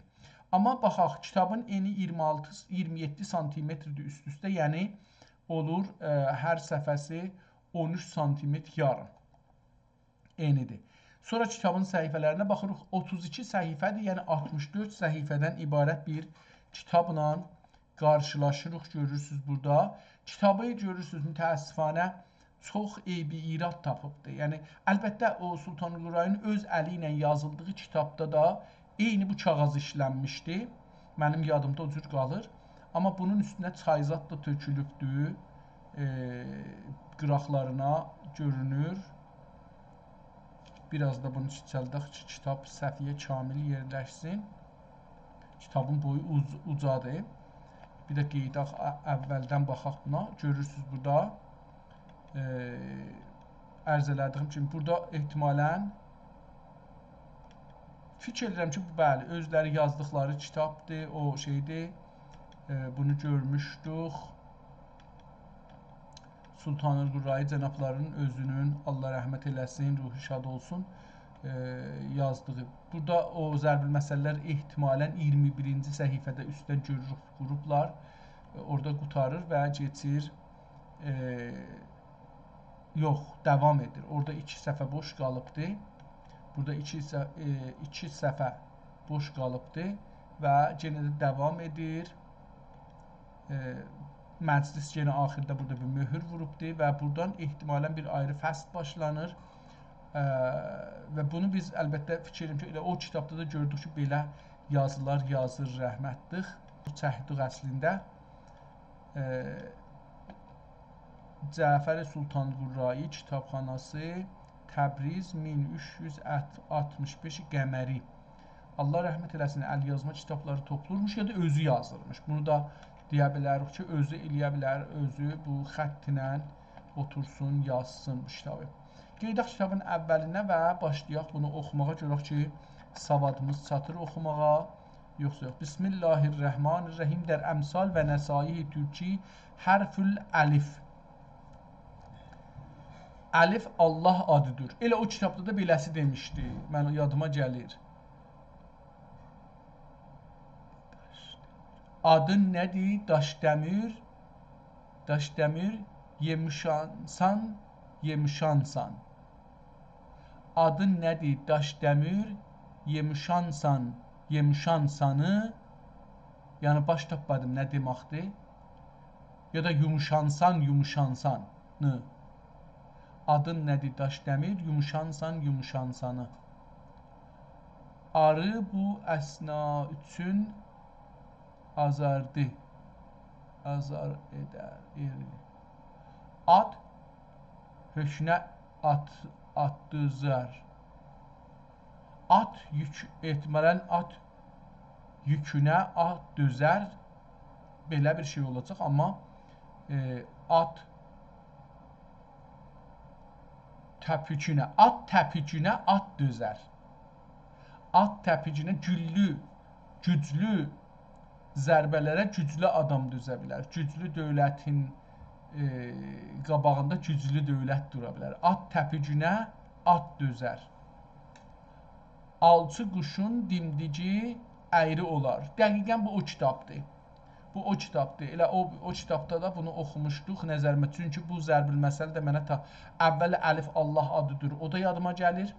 آمما باخاق، کیتابین انی اییرمی آلتی، اییرمی یئددی سانتیمتردیر اوست-اوسته، یعنی اولور، ائ، هر صفحه‌سی اون اوچ سانتیمتر یاریم. ائنی‌دیر. سونرا کیتابین صفحه‌لرینه باخیریق. اوتوز ایکی صفحه‌دیر، یعنی آلتمیش دؤرد صفحه‌دن عبارت بیر کیتابلا قارشیلاشیریق، گؤرورسونوز بورادا. کیتابی گؤرورسونوز، متأسفانه چوخ عیب و ایراد تاپیبدی. یعنی، البته، او سلطان‌القرایی‌نین اؤز الی ایله یازیلدیغی کیتابدا دا عینی بو کاغیذ ایشلنمیشدی. منیم یادیمدا او جور قالیر. آمما بونون اوستونه چای زاد دا تؤکولوبدو. ائ، قیراقلارینا گؤرونور. بیر آز دا بونو کیچلدک کی، کیتاب صفحه‌یه کامل یئرلشسین. کیتابین بویو اوج-، اوجادیر. بیر ده قئییداق، ا-، اولدن باخاق بونا. گؤرورسونوز بورادا، ائ، عرض ائله‌دیگیم کیمی، بورادا احتمالاً فیکیر ائدیرم کی، بو، بلی، اؤزلری یازدیقلاری کیتابدیر، او شئیدیر. ائ، بونو گؤرموشدوک. سلطان‌القرایی جنابلاری‌نین اؤزونون، الله رحمت ائله‌سین، روحو شاد اولسون، ائ، یازدیغی. بورادا او ضرب‌المثل‌لر احتمالاً اییرمی بیرینجی صفحه‌ده اوستدن گؤروروک، ووروبلار. ائ، اورادا قوتاریر و کئچیر، ائ، یوخ، داوام ائدیر. اورادا ایکی صفحه بوش قالیبدی. بورادا ایکی ص-، ائ، ایکی صفحه بوش قالیبدی. و یئنه ده داوام ائدیر. ائ، مجلس یئنه آخیردا بورادا بیر مؤهور ووروبدور و بورادان احتمالاً بیر آیری فصل باشلانیر. ائ، و بونو بیز البته فیکیر ائدیرم کی، ائله او کیتابدا دا گؤردوک کی، بئله یازیلار یازیر رحمتلیک. چکدیک اصلینده. ائ، جعفر سلطان‌قرایی کیتابخاناسی، تبریز، مین اوچ یوز آلتمیش بئش قمری. الله رحمت ائله‌سین، ال‌یازما کیتابلاری توپلورموش یا دا اؤزو یازیرمیش. بونو دا دئیه بیلریک کی، اؤزو ائلیه بیلر، اؤزو بو خط ایله اوتورسون، یازسین بو کیتابی. قئییداق کیتابین اولینه و باشلایاق بونو اوخوماغا، گؤرک کی، سوادیمیز چاتیر اوخوماغا، یوخسا یوخ. بسم الله الرحمن الرحیم. در امثال و نصایح ترکی حرف الالف. الف الله آدیدیر. ائله او کیتابدا دا بئله‌سی دئمیشدی. من یادیما گلیر. آدین نه‌دیر؟ داش‌دمیر. داش‌دمیر، یوموشانسان، یوموشانسان. آدین نه‌دیر؟ داش‌دمیر، یوموشانسان، یوموشانسانی. یعنی، باش تاپمادیم نه دئمکدیر. یا دا یوموشانسان، یوموشانسانی. آدین نه‌دیر؟ داش‌دمیر، یوموشانسان، یوموشانسانی. آری بو اثنا اوچون آزاردی. آزار ائدر، ائری. آت، هؤکنه آت، آت دؤزر. آت یوک، احتمالاً آت یوکونه آت دؤزر. بئله بیر شئی اولاجاق، آمما، ائ، آت تپیکینه، آت تپیکینه آت دؤزر. آت تپیکینه گوللو، گوجلو ضربه‌لره گوجلو آدام دؤزه بیلر. گوجلو دؤولتین، ائ، قاباغیندا گوجلو دؤولت دورا بیلر. آت تپیکینه آت دؤزر. آلچی قوشون دیمدیگی اَیری اولار. دقیقاً بو او کیتابدیر. بو او کیتابدیر. ائله او، او کیتابدا دا بونو اوخوموشدوق نظریمه. چونکی بو ضرب‌المثل ده منه تا اول الف الله آدیدیر. او دا یادیما گلیر.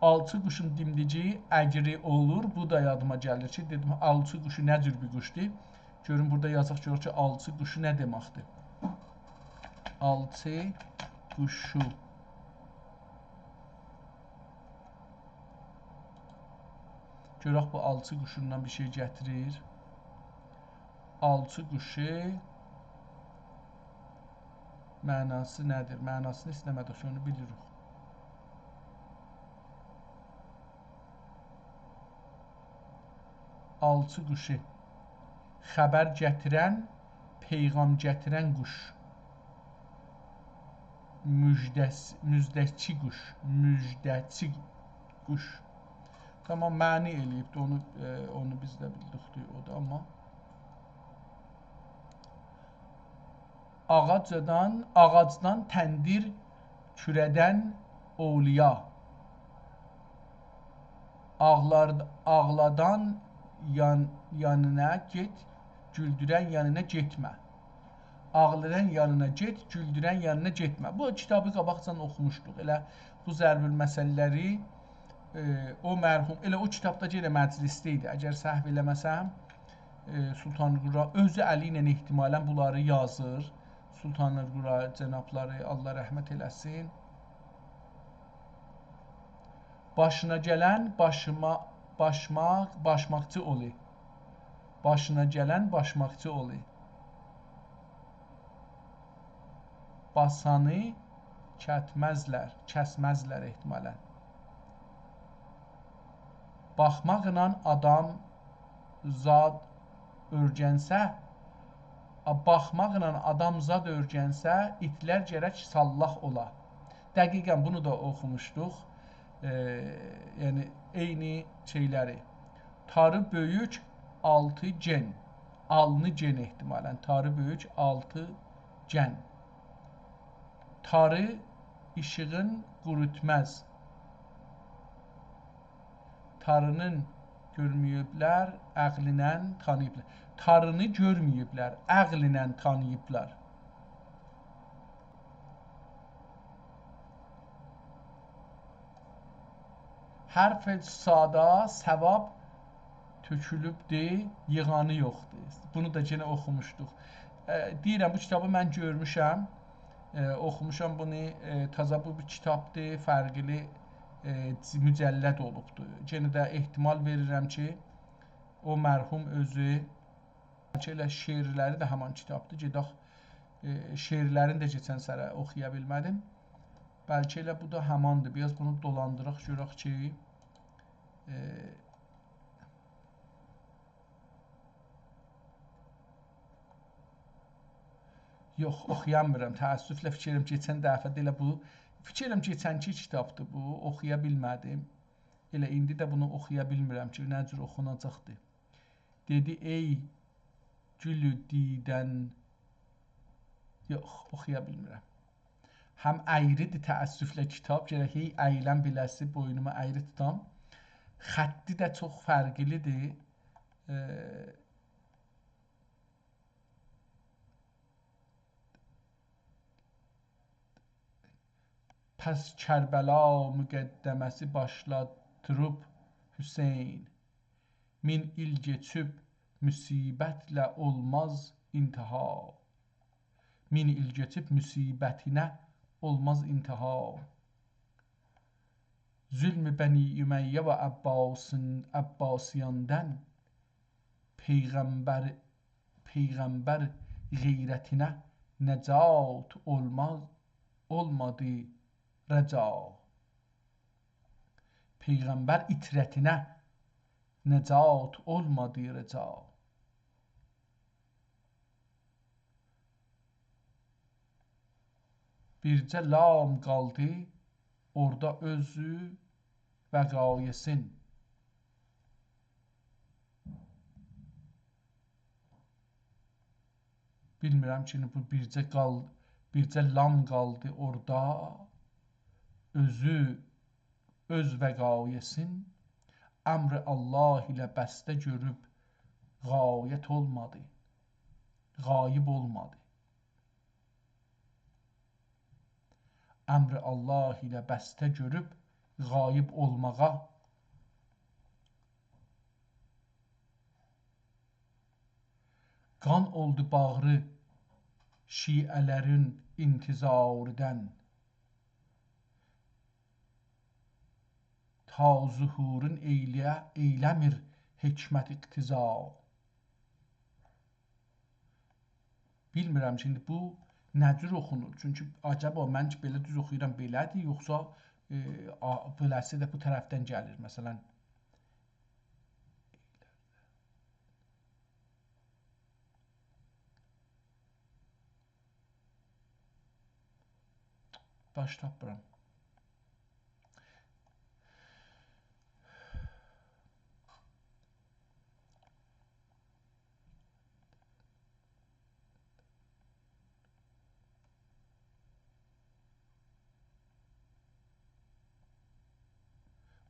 آلچی قوشون دیمدیگی اَیری اولور. بو دا یادیما گلیر کی، دئدیم، آلچی قوشو نه جور بیر قوشدور؟ گؤرون، بورادا یازاق، گؤرک کی، آلچی قوشو نه دئمکدیر؟ آلچی قوشو. گؤرک بو آلچی قوشوندان بیر شئی گتیریر. آلچی قوشو معناسی نه‌دیر؟ معناسینی ایسته‌مه‌دیک کی، اونو بیلیریک. آلچی قوشو. خبر گتیرن، پیغام گتیرن قوش. مژده‌س-، مژده‌چی قوش، مژده‌چی قوش. تامام، معنی ائله‌ییبدی، اونو، ائ، اونو بیز ده بیلدیک، او دا، آمما. آغاجدان، آغاجدان تندیر، کوره‌دن اولیا. آغلار، آغلادان یان-، یانینا گئت، گولدورن یانینا گئتمه. آغلایان یانینا گئت، گولدورن یانینا گئتمه. بو کیتابی قاباقجادان اوخوموشدوق. ائله بو ضرب‌المثل‌لری، ائ، او مرحوم، ائله او کیتابدا یئنه مجلسده ایدی. اگر سهو ائله‌مه‌سم، ائ، سلطان‌قرا اؤزو الی ایله احتمالاً بونلاری یازیر. سلطان‌قرا جنابلاری، الله رحمت ائله‌سین. باشینا گلن باشما-، باشماق، باشماقچی اولی. باشینا گلن باشماقچی اولی. باسانی کتمزلر، کسمزلر احتمالاً. باخماقلا آدام زاد اؤرگنسه، آ، باخماقلا آدام زاد اؤرگنسه، ایتلر گرک ساللاق اولا. دقیقاً بونو دا اوخوموشدوق. ائ، یعنی، عینی شئی‌لری. تاری بؤیوک، آلتی گئن. آلنی گئن احتمالاً. تاری بؤیوک، آلتی گئن. تاری ایشیغین قوروتماز. تارینین گؤرمه‌ییبلر، عقلینن تانیییبلار. تارینی گؤرمه‌ییبلر، عقلینن تانیییبلار. حرف ساده، ثواب تؤکولوبدور، ییغانی یوخدور. بونو دا یئنه اوخوموشدوق. ا، دئییرم، بو کیتابی من گؤرموشم. ا، اوخوموشام بونو، ا، تازا بو بیر کیتابدیر، فرقلی، ا، مجلد اولوبدور. یئنه ده احتمال وئریرم کی، او مرحوم اؤزو، بلکه ائله شعرلری ده همان کیتابدیر. گئدک، ا، شعرلرینی ده کئچن سفر اوخویا بیلمه‌دیم. بلکه ائله بو دا هماندیر. بیر آز بونو دولاندیراق، گؤرک کی، ا، یوخ، اوخویامیرام. تأسفله، فیکر ائلیرم کئچن دفعه ده ائله بو، فیکر ائلیرم کئچنکی کیتابدیر بو، اوخویا بیلمه‌دیم. ائله ایندی ده بونو اوخویا بیلمیرم کی، نه جور اوخوناجاقدیر. دئدی: «ای گولو دیدن»، یوخ، اوخویا بیلمیرم. هم اَیری‌دیر تأسفله کیتاب، گرک هی اَییلم بیله‌سی، بوینومو اَیری توتام. خطی ده چوخ فرقلی‌دیر. ائ، پس کربلا مقدمه‌سی باشلاتدیریب حسین. مین ایل کئچیب مصیبتله اولماز انتها. مین ایل کئچیب مصیبتینه اولماز انتها. ظلم بنی امیه و عباسین، عباسیاندان پیغمبر، پیغمبر غیرتینه نجات اولماز، اولمادی رجا. پیغمبر عترتینه نجات اولمادی رجا. بیرجه لام قالدی اورادا اؤزو وقایه‌سین. بیلمیرم کی، بو بیرجه قال-، بیرجه لام قالدی اورادا، اؤزو، اؤز وقایه‌سین، امر الله ایله بسته گؤروب غایت اولمادی، غایب اولمادی. امر الله ایله بسته گؤروب غایب اولماغا. قان اولدو باغری شیعه‌لرین انتظاریدن. تا ظهورون ائیله-، ائیله‌میر حکمت اقتضا. بیلمیرم کی، ایندی بو نه جور اوخونور؟ چونکی عجبا من کی، بئله دوز اوخویورام، بئله‌دیر، یوخسا، ائ، آ، بئله‌سی ده بو طرفدن گلیر، مثلا. باش تاپمیرام.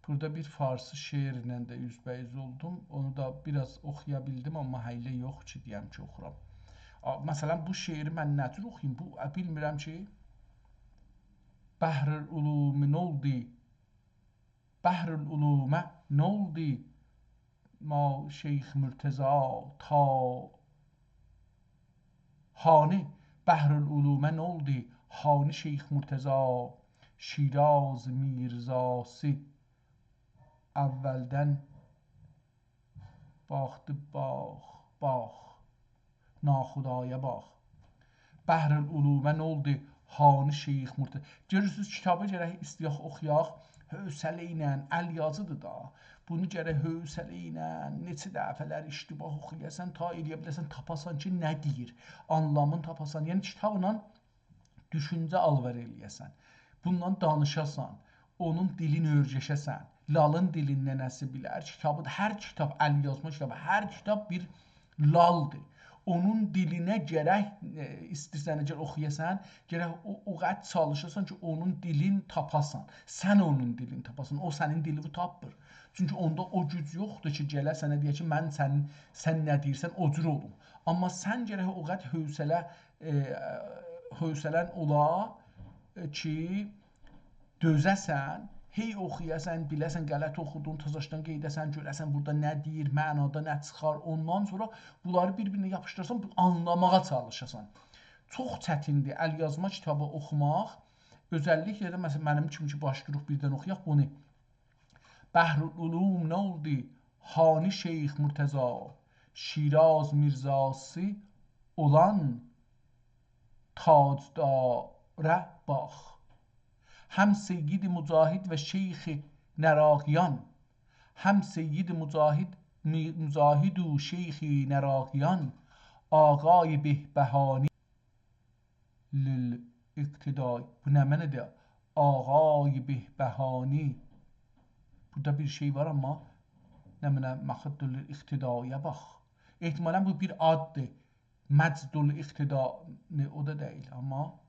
بورادا بیر فارسی شعرله ده اوزبه‌اوز اولدوم. اونو دا بیر آز اوخویا بیلدیم، آمما هله یوخ کی، دئیم کی، اوخورام. آ، مثلا، بو شعری من نه جور اوخویوم؟ بو، آ، بیلمیرم کی، بحر العلوم نولدو؟ بحر العلومه نولدو؟ ما شیخ مرتضی تا هانی، بحر العلومه نولدو؟ هانی شیخ مرتضی، شیراز میرزاسی اولدن؟ باخدی، باخ، باخ. ناخدایا باخ. بحر العلومه نولدو؟ هانی شیخ مرتضی؟ گؤرورسوز، کیتابی گرک ایسته‌یک اوخویاق. حوصله ایله، ال یازیدیر دا. بونو گرک حوصله ایله نئچه دفعه‌لر اشتباه اوخویاسان، تا ائلیه بیله‌سن، تاپاسان کی، نه دئییر. آنلامینی تاپاسان. یعنی، کیتابلا دوشونجه آل‌وئر ائلیه‌سن. بونونلا دانیشاسان، اونون دیلینی اؤیرشه‌سن. لالین دیلین ننه‌سی بیلر؟ کیتابی دا، هر کیتاب، ال یازما کیتابی، هر کیتاب بیر لالدیر. اونون دیلینه گرک، ائ، ایستیرسن، اگر اوخویاسان، گرک او، او قدر چالیشاسان کی، اونون دیلین تاپاسان. سن اونون دیلین تاپاسان. او سنین دیلینی تاپمیر. چونکی اوندا او گوج یوخدور کی، گله سنه دئیه کی، من سن، سن نه دئییرسن، او جور اولوم. آمما سن گرک او قدر حوصله، ائ، حوصله‌ن اولا، ائ، کی، دؤزه‌سن، هئی اوخویاسان، بیله‌سن، غلط اوخودون، تازاشدان قئییده‌سن، گؤره‌سن بورادا نه دئییر، معنادا نه چیخار. اوندان سونرا بونلاری بیر-بیرینه یاپیشدیراسان، بو-، آنلاماغا چالیشاسان. چوخ چتیندیر ال یازما کیتابی اوخوماق. اؤزللیکله ده، مثلا، منیم کیمی کی، باشلاییریق بیردن اوخویاق بونو. بحرالعلوم نه اولدو؟ هانی شیخ مرتضی، شیراز میرزاسی اولان تاجدارا باخ. هم سید مجاهد و شیخ نراقیان، هم سید مجاهد، می-، مجاهد و شیخ نراقیان، آقای بهبهانی للاقتدای. بو نمنه‌دیر؟ آقای بهبهانی. بورادا بیر شئی وار، آمما نمنه مخد للاقتدایه باخ. احتمالا بو بیر آددیر. مجد الاقتدا، نه، او دا دئییل، آمما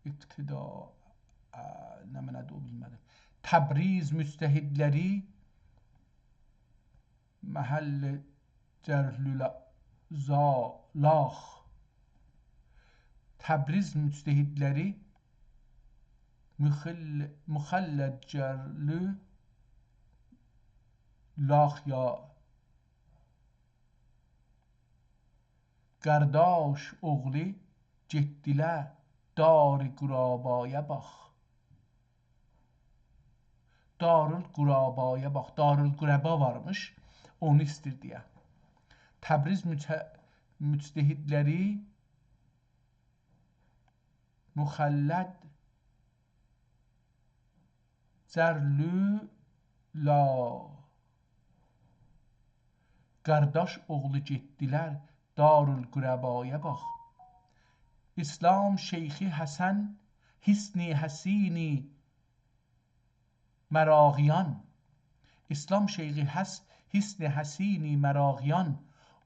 اقتدا، اه، نمنه‌دیر او بیلمه‌دیم. تبریز مجتهدلری محل جرلولا-، زالاخ. تبریز مجتهدلری مخل-، مخلد جرلو لاخیا. قارداش اوغلو گئتدیلر دار غربایا باخ. دارالغربایا باخ. دارالغربا وارمیش، اونو ایستیر دئیه. تبریز مجه-، مجتهدلری مخلد جرلولا. قارداش اوغلو گئتدیلر دارالغربایا باخ. اسلام شیخی حسن حصن حصین مراغیان. اسلام شیخی حس-، حصن حصین مراغیان،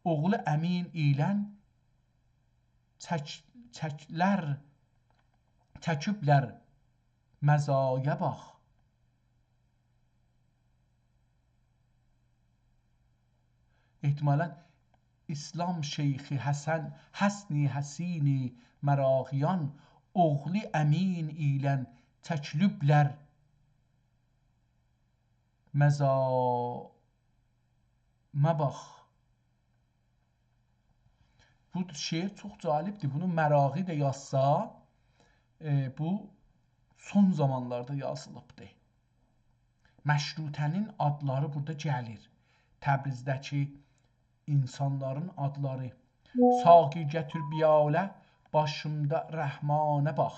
اوغلو امین ایلن چک-، چکلر، چکیبلر مزایا باخ. احتمالا اسلام شیخی حسن، حصن حصین مراغیان، اوغلو امین ایلن چکیلیبلر مزایا باخ. بو شعر چوخ جالبدیر. بونو مراغی ده یازسا، ائ، بو سون زامانلاردا یازیلیبدیر. مشروطه‌نین آدلاری بورادا گلیر. تبریزده‌کی اینسانلارین آدلاری. ساقی گتیر پیاله، باشیمدا رحمانه باخ.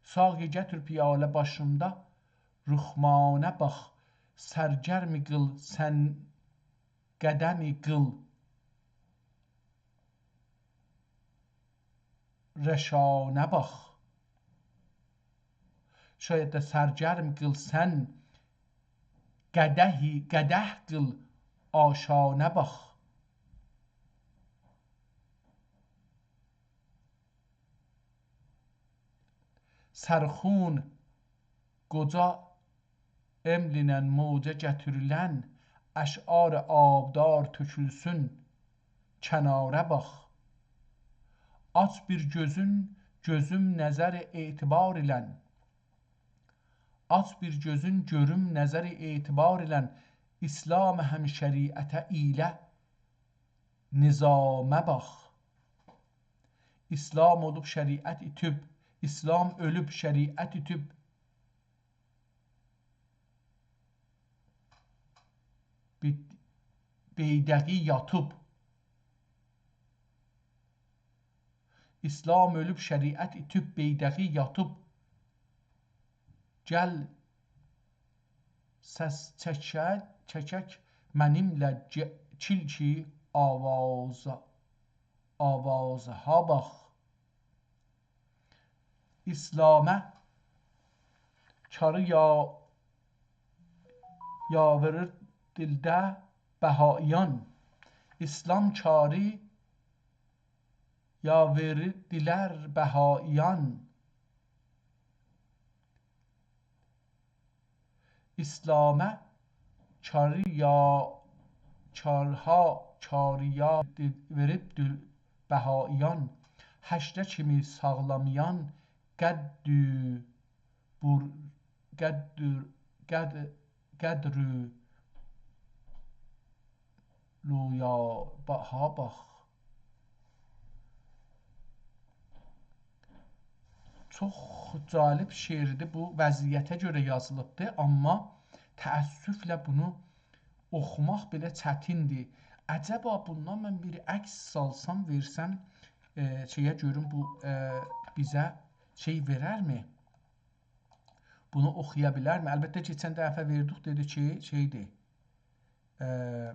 ساقی گتیر پیاله، باشیمدا رخمانه باخ. سرگرم قیل سن قدمی، قیل رشانه باخ. شاید ده سرگرم قیل سن قدهی، قدح قیل آشانه باخ. سرخون قوجا املینن موجه گتیریلن، اشعار آبدار تؤکولسون کناره باخ. آچ بیر گؤزون، گؤزوم نظر اعتبار ایلن. آچ بیر گؤزون، گؤروم نظر اعتبار ایلن، اسلام هم شریعته ایله نظامه باخ. اسلام اولوب، شریعت ایتیب، اسلام اؤلوب، شریعت ایتیب، بی-، بیداغی یاتیب. اسلام اؤلوب، شریعت ایتیب، بیداغی یاتیب. گل سس چکک، چکک منیمله گ-، کیلکی آوازا، آوازها باخ. اسلامه چاری یا-، یاویریردیلر بهاییان. اسلام چاری یاویریردیلر بهاییان. اسلامه چاری یا-، چارها، چاری یا-، وئریبدیر بهاییان. هشته کیمی ساغلامایان قدّو بور-، قدّو، قد-، قدّو لویا، با-، ها، باخ. چوخ جالب شعردیر. بو وضعیته گؤره یازیلیبدیر، آمما تأسفله بونو اوخوماق بئله چتیندیر. عجبا بوندان من بیر عکس سالسام، وئرسم، ائ، شئیه گؤروم، بو، ائ، بیزه شئی وئررمی؟ بونو اوخویا بیلرمی؟ البته، کئچن دفعه وئردیک، دئدی کی، شئیدیر. ائ،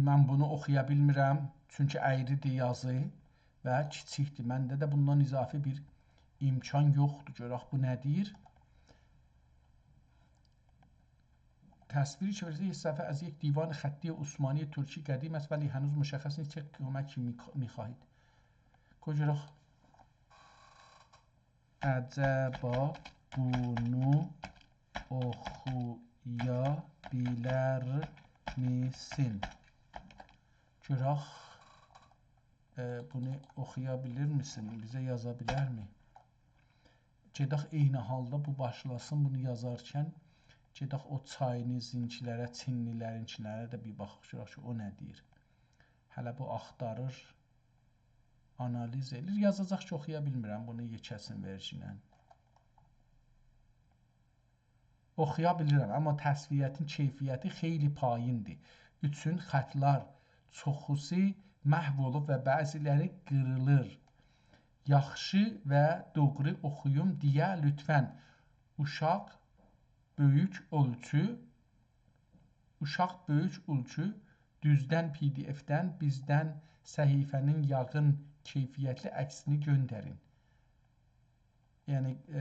من بونو اوخویا بیلمیرم، چونکی اَیری‌دیر یازی و کیچیکدیر. منده ده بوندان اضافی بیر امکان یوخدور. گؤرک بو نه‌دیر؟ تصویری چهره‌ی یک صفحه از یک دیوان خطی عثمانی ترکی قدیم است، ولی هنوز مشخص نیست چه کمکی می‌خ-، می‌خواهید. قوی گؤرک. عجبا بونو اوخویا بیلرمیسن؟ گؤرک، ائ، بونو اوخویا بیلرمیسن؟ بیزه یازا بیلرمی؟ گئدک عینی حالدا بو باشلاسین، بونو یازارکن گئدک او چاینیزینکی‌لره، چینلی‌لرینکی‌لره ده بیر باخاق، گؤرک کی، او نه دئییر. هله بو آختاریر، آنالیز ائله‌ییر. یازاجاق کی، اوخویا بیلمیرم بونو یئکه‌سین وئرگینن. اوخویا بیلیرم، آمما تصویرین کیفیتی خیلی پاییندیر. اوچون خطلر چوخوسو محو اولوب و بعضی‌لری قیریلیر. یاخشی و دوغرو اوخویوم دئیه لطفاً اوشاق بؤیوک اولچو، اوشاق بؤیوک اولچو دوزدن، پی دی اف‌دن، بیزدن صفحه‌نین یاغین کیفیتلی عکسینی گؤندرین. یعنی، ائ،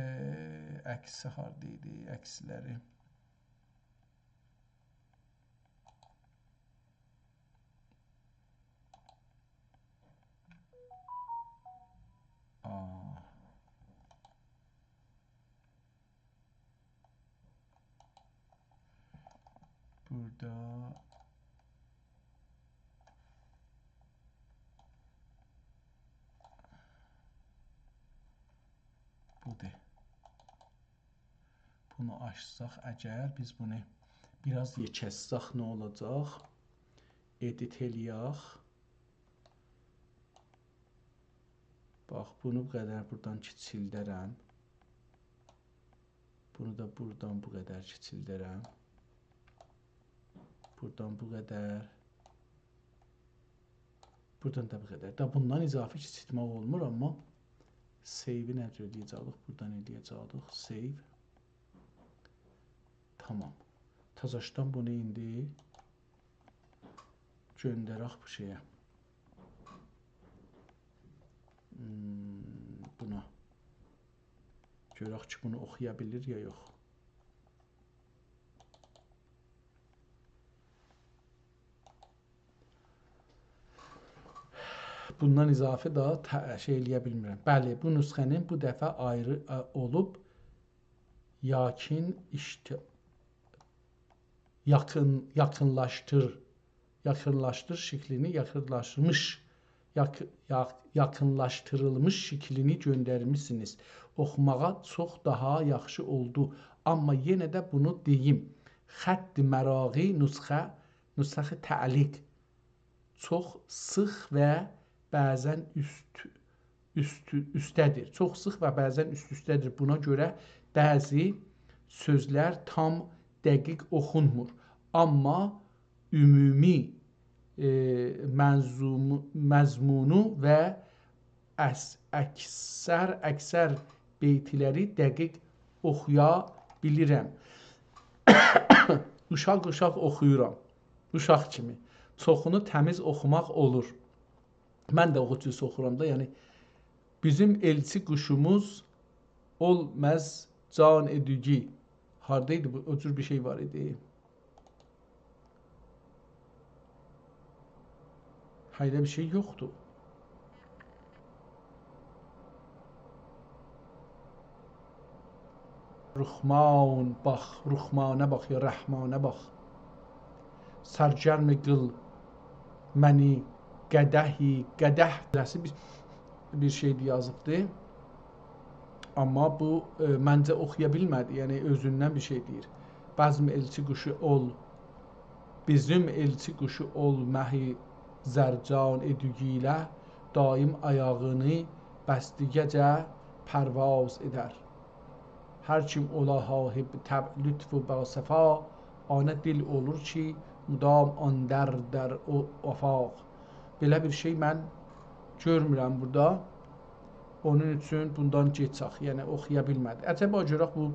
عکسی هاردا ایدی، عکسلری؟ آ. بورادا بودور. بونو آچساق اگر، بیز بونو بیر آز یئکلتسک نه اولاجاق؟ ادیت ائله‌یک. باخ، بونو بو قدر بورادان کیچیلدرم. بونو دا بورادان بو قدر کیچیلدرم. بورادان بو قدر. بورادان دا بو قدر. دا بوندان اضافی کیچیلتمک اولمور، آمما save-ی نه جور ائله‌یه‌جه‌ییک؟ بورادان ائله‌یه‌جه‌ییک save. تامام. تازاشدان بونو ایندی گؤندرک بو شئیه. هوم، بونا. گؤرک کی، بونو اوخویا بیلیر یا یوخ. بوندان اضافی دا ته-، شئی ائله‌یه بیلمیرم. بلی، بو نسخه‌نین بو دفعه آیری، ا، اولوب، یاکین ایشته-، یاکین، یاکینلاشدیر، یاکینلاشدیر شکلینی، یاکینلاشمیش، یاک-، یاک-، یاکینلاشدیریلمیش شکلینی گؤندرمیسینیز. اوخوماغا چوخ داها یاخشی اولدو. آمما یئنه ده بونو دئییم. خط مراغی نسخه، نسخه تعلیق چوخ سیخ و بعضاً اوست، اوست، اوسته‌دیر. چوخ سیخ و بعضاً اوست-اوسته‌دیر. بونا گؤره بعضی سؤزلر تام دقیق اوخونمور. آمما عمومی، ائ، منظومو، مضمونو و اص-، اکثر، اکثر بیتلری دقیق اوخویا بیلیرم. اوشاق-اوشاق اوخویورام. اوشاق کیمی. چوخونو تمیز اوخوماق اولور. من ده او جور اوخورام دا، یعنی بیزیم ائلچی قوشوموز اولماز جان ادوگی. هاردایدی بو؟ او جور بیر شئی وار ایدی. هه، ائله بیر شئی یوخدور. رخمان باخ، رخمانه باخ، یا رحمانه باخ. سرگرم قیل منی قدحی قدح ائله‌سین بیر، بیر شئی یازیبدی. آمما بو، ائ، منجه اوخویا بیلمه‌دی، یعنی اؤزوندن بیر شئی دئییر. بزم ائلچی قوشو اول، بیزیم ائلچی قوشو اول مهی زرجان ائدوگیله، دایم آیاغینی بستیگه‌جه پرواز ائدر. هر کیم اولا صاحب طبع لطف و باصفا، آنه دل اولور کی مدام آن در در او آفاق. بئله بیر شئی من گؤرمورم بورادا. اونون اوچون بوندان گئچک، یعنی اوخویا بیلمه‌دی. عجبا گؤرک بو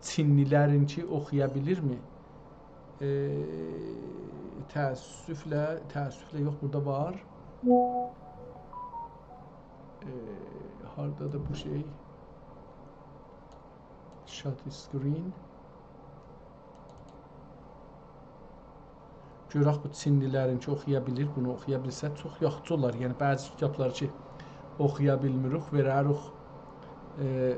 چینلی‌لرینکی اوخویا بیلیرمی؟ ائ، تأسفله، تأسفله یوخ، بورادا وار. ائ، هاردادیر بو شئی؟ Shut screen. گؤرک بو چینلی‌لرینکی اوخویا بیلیر، بونو اوخویا بیلسه چوخ یاخشی اولار. یعنی بعضی کیتابلار کی اوخویا بیلمیریک، وئرریک، ائ،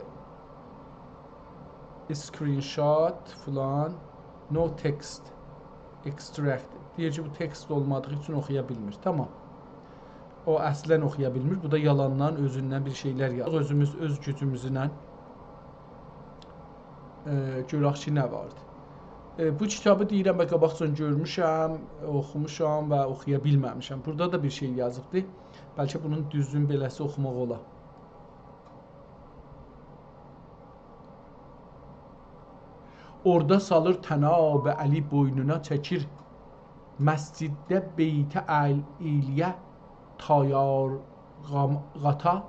screenshot فلان، no text extract. دئییر کی بو تکست اولمادیغی اوچون اوخویا بیلمیر. تامام. او اصلا اوخویا بیلمیر. بو دا یالاندان اؤزوندن بیر شئیلر یازیر. اؤزوموز اؤز گوجوموزله، ائ، گؤرک کی نه واردی. ائ، بو کیتابی دئییرم و قاباقجان گؤرموشم، اوخوموشام و اوخویا بیلمه‌میشم. بورادا دا بیر شئی یازیبدی. بلکه بونون دوزگون بئله‌سی اوخوماق اولا. اورادا سالیر طناب علی بوینونا، چکیر مسجدده بیعه ال-، ایلیه تایار قام-، قاتا.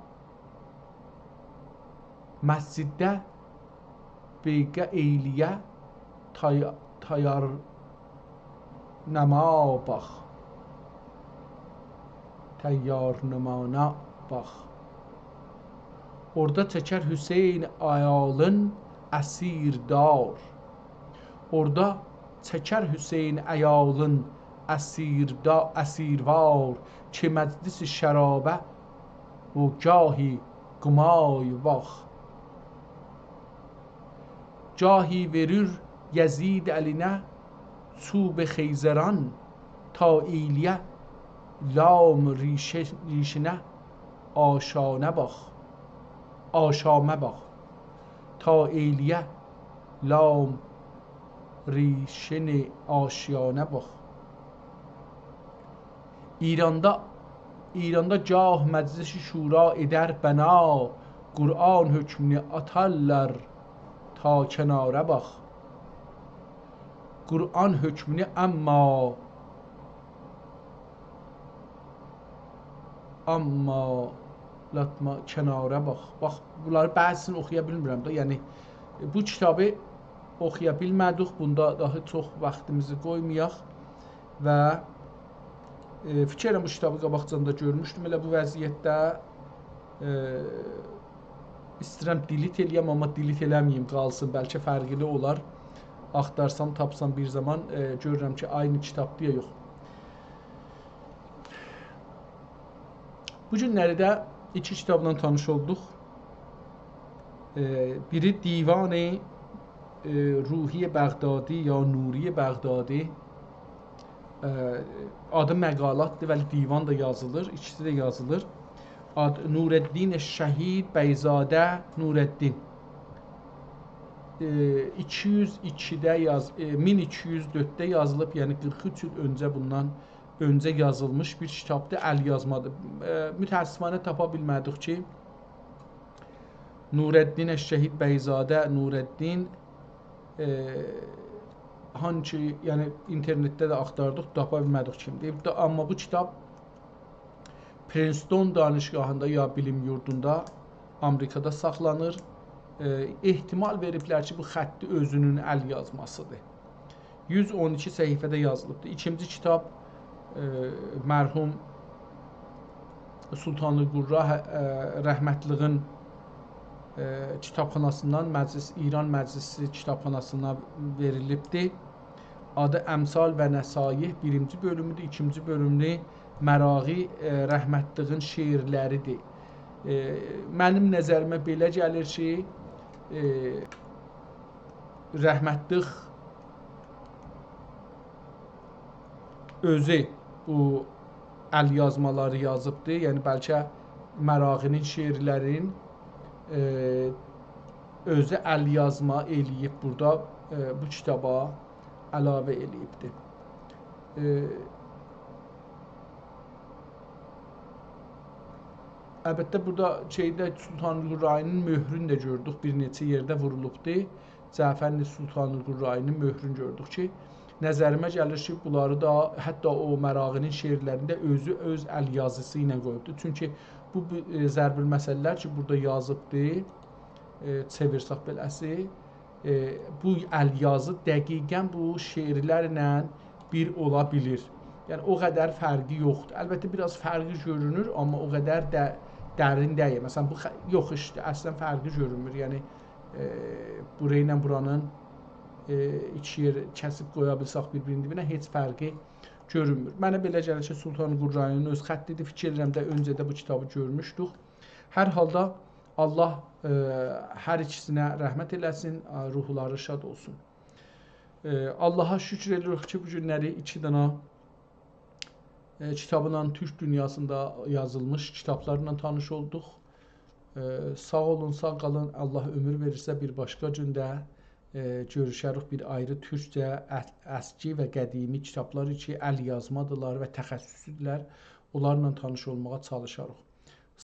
مسجدده بیعه ایلیه تای-، تایار نما باخ. تایار نمانا باخ. اورادا چکر حسین عیالین اسیر دار. اورادا چکر حسین عیالین اسیر دا-، اسیروار، کی مجلس شرابه و گاهی قمار باخ. گاهی وئریر یزید الینه چوب خیزران، تا ایلیه لام ریشه-، ریشینه آشانه باخ. آشامه باخ. تا ایلیه لام ریشین آشیانه باخ. ایراندا، ایراندا گاه مجلس شورا ائدر بنا، قرآن حکمونو آتارلار تا کنارا باخ. قرآن حکمونو، اما، اما لاتما کنارا باخ. باخ، بونلاری بعضیسینی اوخویا بیلمیرم ده. یعنی، بو کیتابی اوخویا بیلمه‌دیک. بوندا داها چوخ واختیمیزی قویمایاق. و، ائ، فیکیر ائلیرم، بو کیتابی قاباقجان دا گؤرموشدوم ائله بو وضعیتده. ائ، ایسته‌ییرم دیلیت ائلییم، آمما دیلیت ائله‌مه‌ییم، قالسین، بلکه فرقلی اولار. آختارسام، تاپسام بیر زامان، ائ، گؤرورم کی، عینی کیتابدیر یا یوخ. بو گونلری ده ایکی کیتابلا تانیش اولدوق. ائ، بیری دیوان، ائ، روحی بغدادی یا نوری بغدادی. ائ، آدی مقالاتدیر، ولی دیوان دا یازیلیر، ایکیسی ده یازیلیر. آد، نورالدین شهید بیضاده نورالدین. ائ، ایکی یوز ایکیده یاز-، ائ، مین ایکی یوز دؤردده یازیلیب، یعنی قیرخ اوچ ایل اؤنجه، بوندان اؤنجه یازیلمیش بیر کیتابدیر، ال یازمادیر. ائ، متأسفانه تاپا بیلمه‌دیک کی، نورالدین شهید بیضاده نورالدین، ائ، هانسی، یعنی اینترنتده ده آختاردیق، تاپا بیلمه‌دیک کیمدیر. دا، آمما بو کیتاب پرینستون دانشگاهیندا یا بیلیم یوردوندا آمریکادا ساخلانیر. ائ، احتمال وئریبلر کی، بو خطی اؤزونون ال یازماسیدیر. یوز اون ایکی صفحه‌ده یازیلیبدیر. ایکینجی کیتاب، ائ، مرحوم سلطان‌القرا، ائ، رحمتلیگین، ائ، کیتابخاناسیندان مجلس، ایران مجلسی کیتابخاناسینا وئریلیبدیر. آدی امثال و نصایح، بیرینجی بؤلومودور، ایکینجی بؤلومدو مراغی، ائ، رحمتلیگین شعرلریدیر. ائ، منیم نظریمه بئله گلیر کی، ائ، رحمتلیک اؤزو بو ال یازمالاری یازیبدی. یعنی بلکه مراغی‌نین شعرلرین، ائ، اؤزو ال یازما ائله‌ییب بورادا، ائ، بو کیتابا علاوه ائله‌ییبدی. ائ، البته، بورادا شئیده، سلطان‌القره‌ایی‌نین مؤهرونو ده گؤردوک، بیر نئچه یئرده وورولوبدو. جعفر سلطان‌القره‌ایی‌نین مؤهرونو گؤردوک کی، نظریمه گلیر کی، بونلاری دا، حتی او مراغی‌نین شعرلرینده اؤزو اؤز ال یازیسی ایله قویوبدو. چونکی بو، بو، ائ، ضرب‌المثل‌لر کی، بورادا یازیبدی، ائ، چئویرسک بئله‌سی، ائ، بو ال یازی دقیقاً بو شعرلرله بیر اولا بیلیر. یعنی، او قدر فرقی یوخدور. البته، بیر آز فرقی گؤرونور، آمما او قدر ده درین دئییل. مثلاً، بو خ-، یوخ، ایشته اصلاً فرقی گؤرونمور. یعنی، ائ، بورا ایله بورانین، ائ، ایکی یئر کسیب قویا بیلسک بیر-بیرینین دیبینه، هئچ فرقی گؤرونمور. منه بئله گلیر کی، سلطان‌القره‌ایی‌نین اؤز خطی‌دیر. فیکیر ائدیرم ده، اؤنجه ده بو کیتابی گؤرموشدوک. هر حالدا الله، ائ، هر ایکیسینه رحمت ائله‌سین، ائ، روحلاری شاد اولسون. ائ، آللاها شوکور ائدیریک کی، بو گونلری ایکی دنه، ائ، کیتابلا، تورک دونیاسیندا یازیلمیش کیتابلارلا تانیش اولدوق. ائ، ساغ اولون، ساغ قالین. الله عؤمور وئریرسه، بیر باشقا گون ده، ائ، گؤروشریک، بیر آیری تورکجه ا-، اسکی و قدیمی کیتابلار کی، ال یازمادیلار و تخصصی‌دیرلر. اونلارلا تانیش اولماغا چالیشاریق.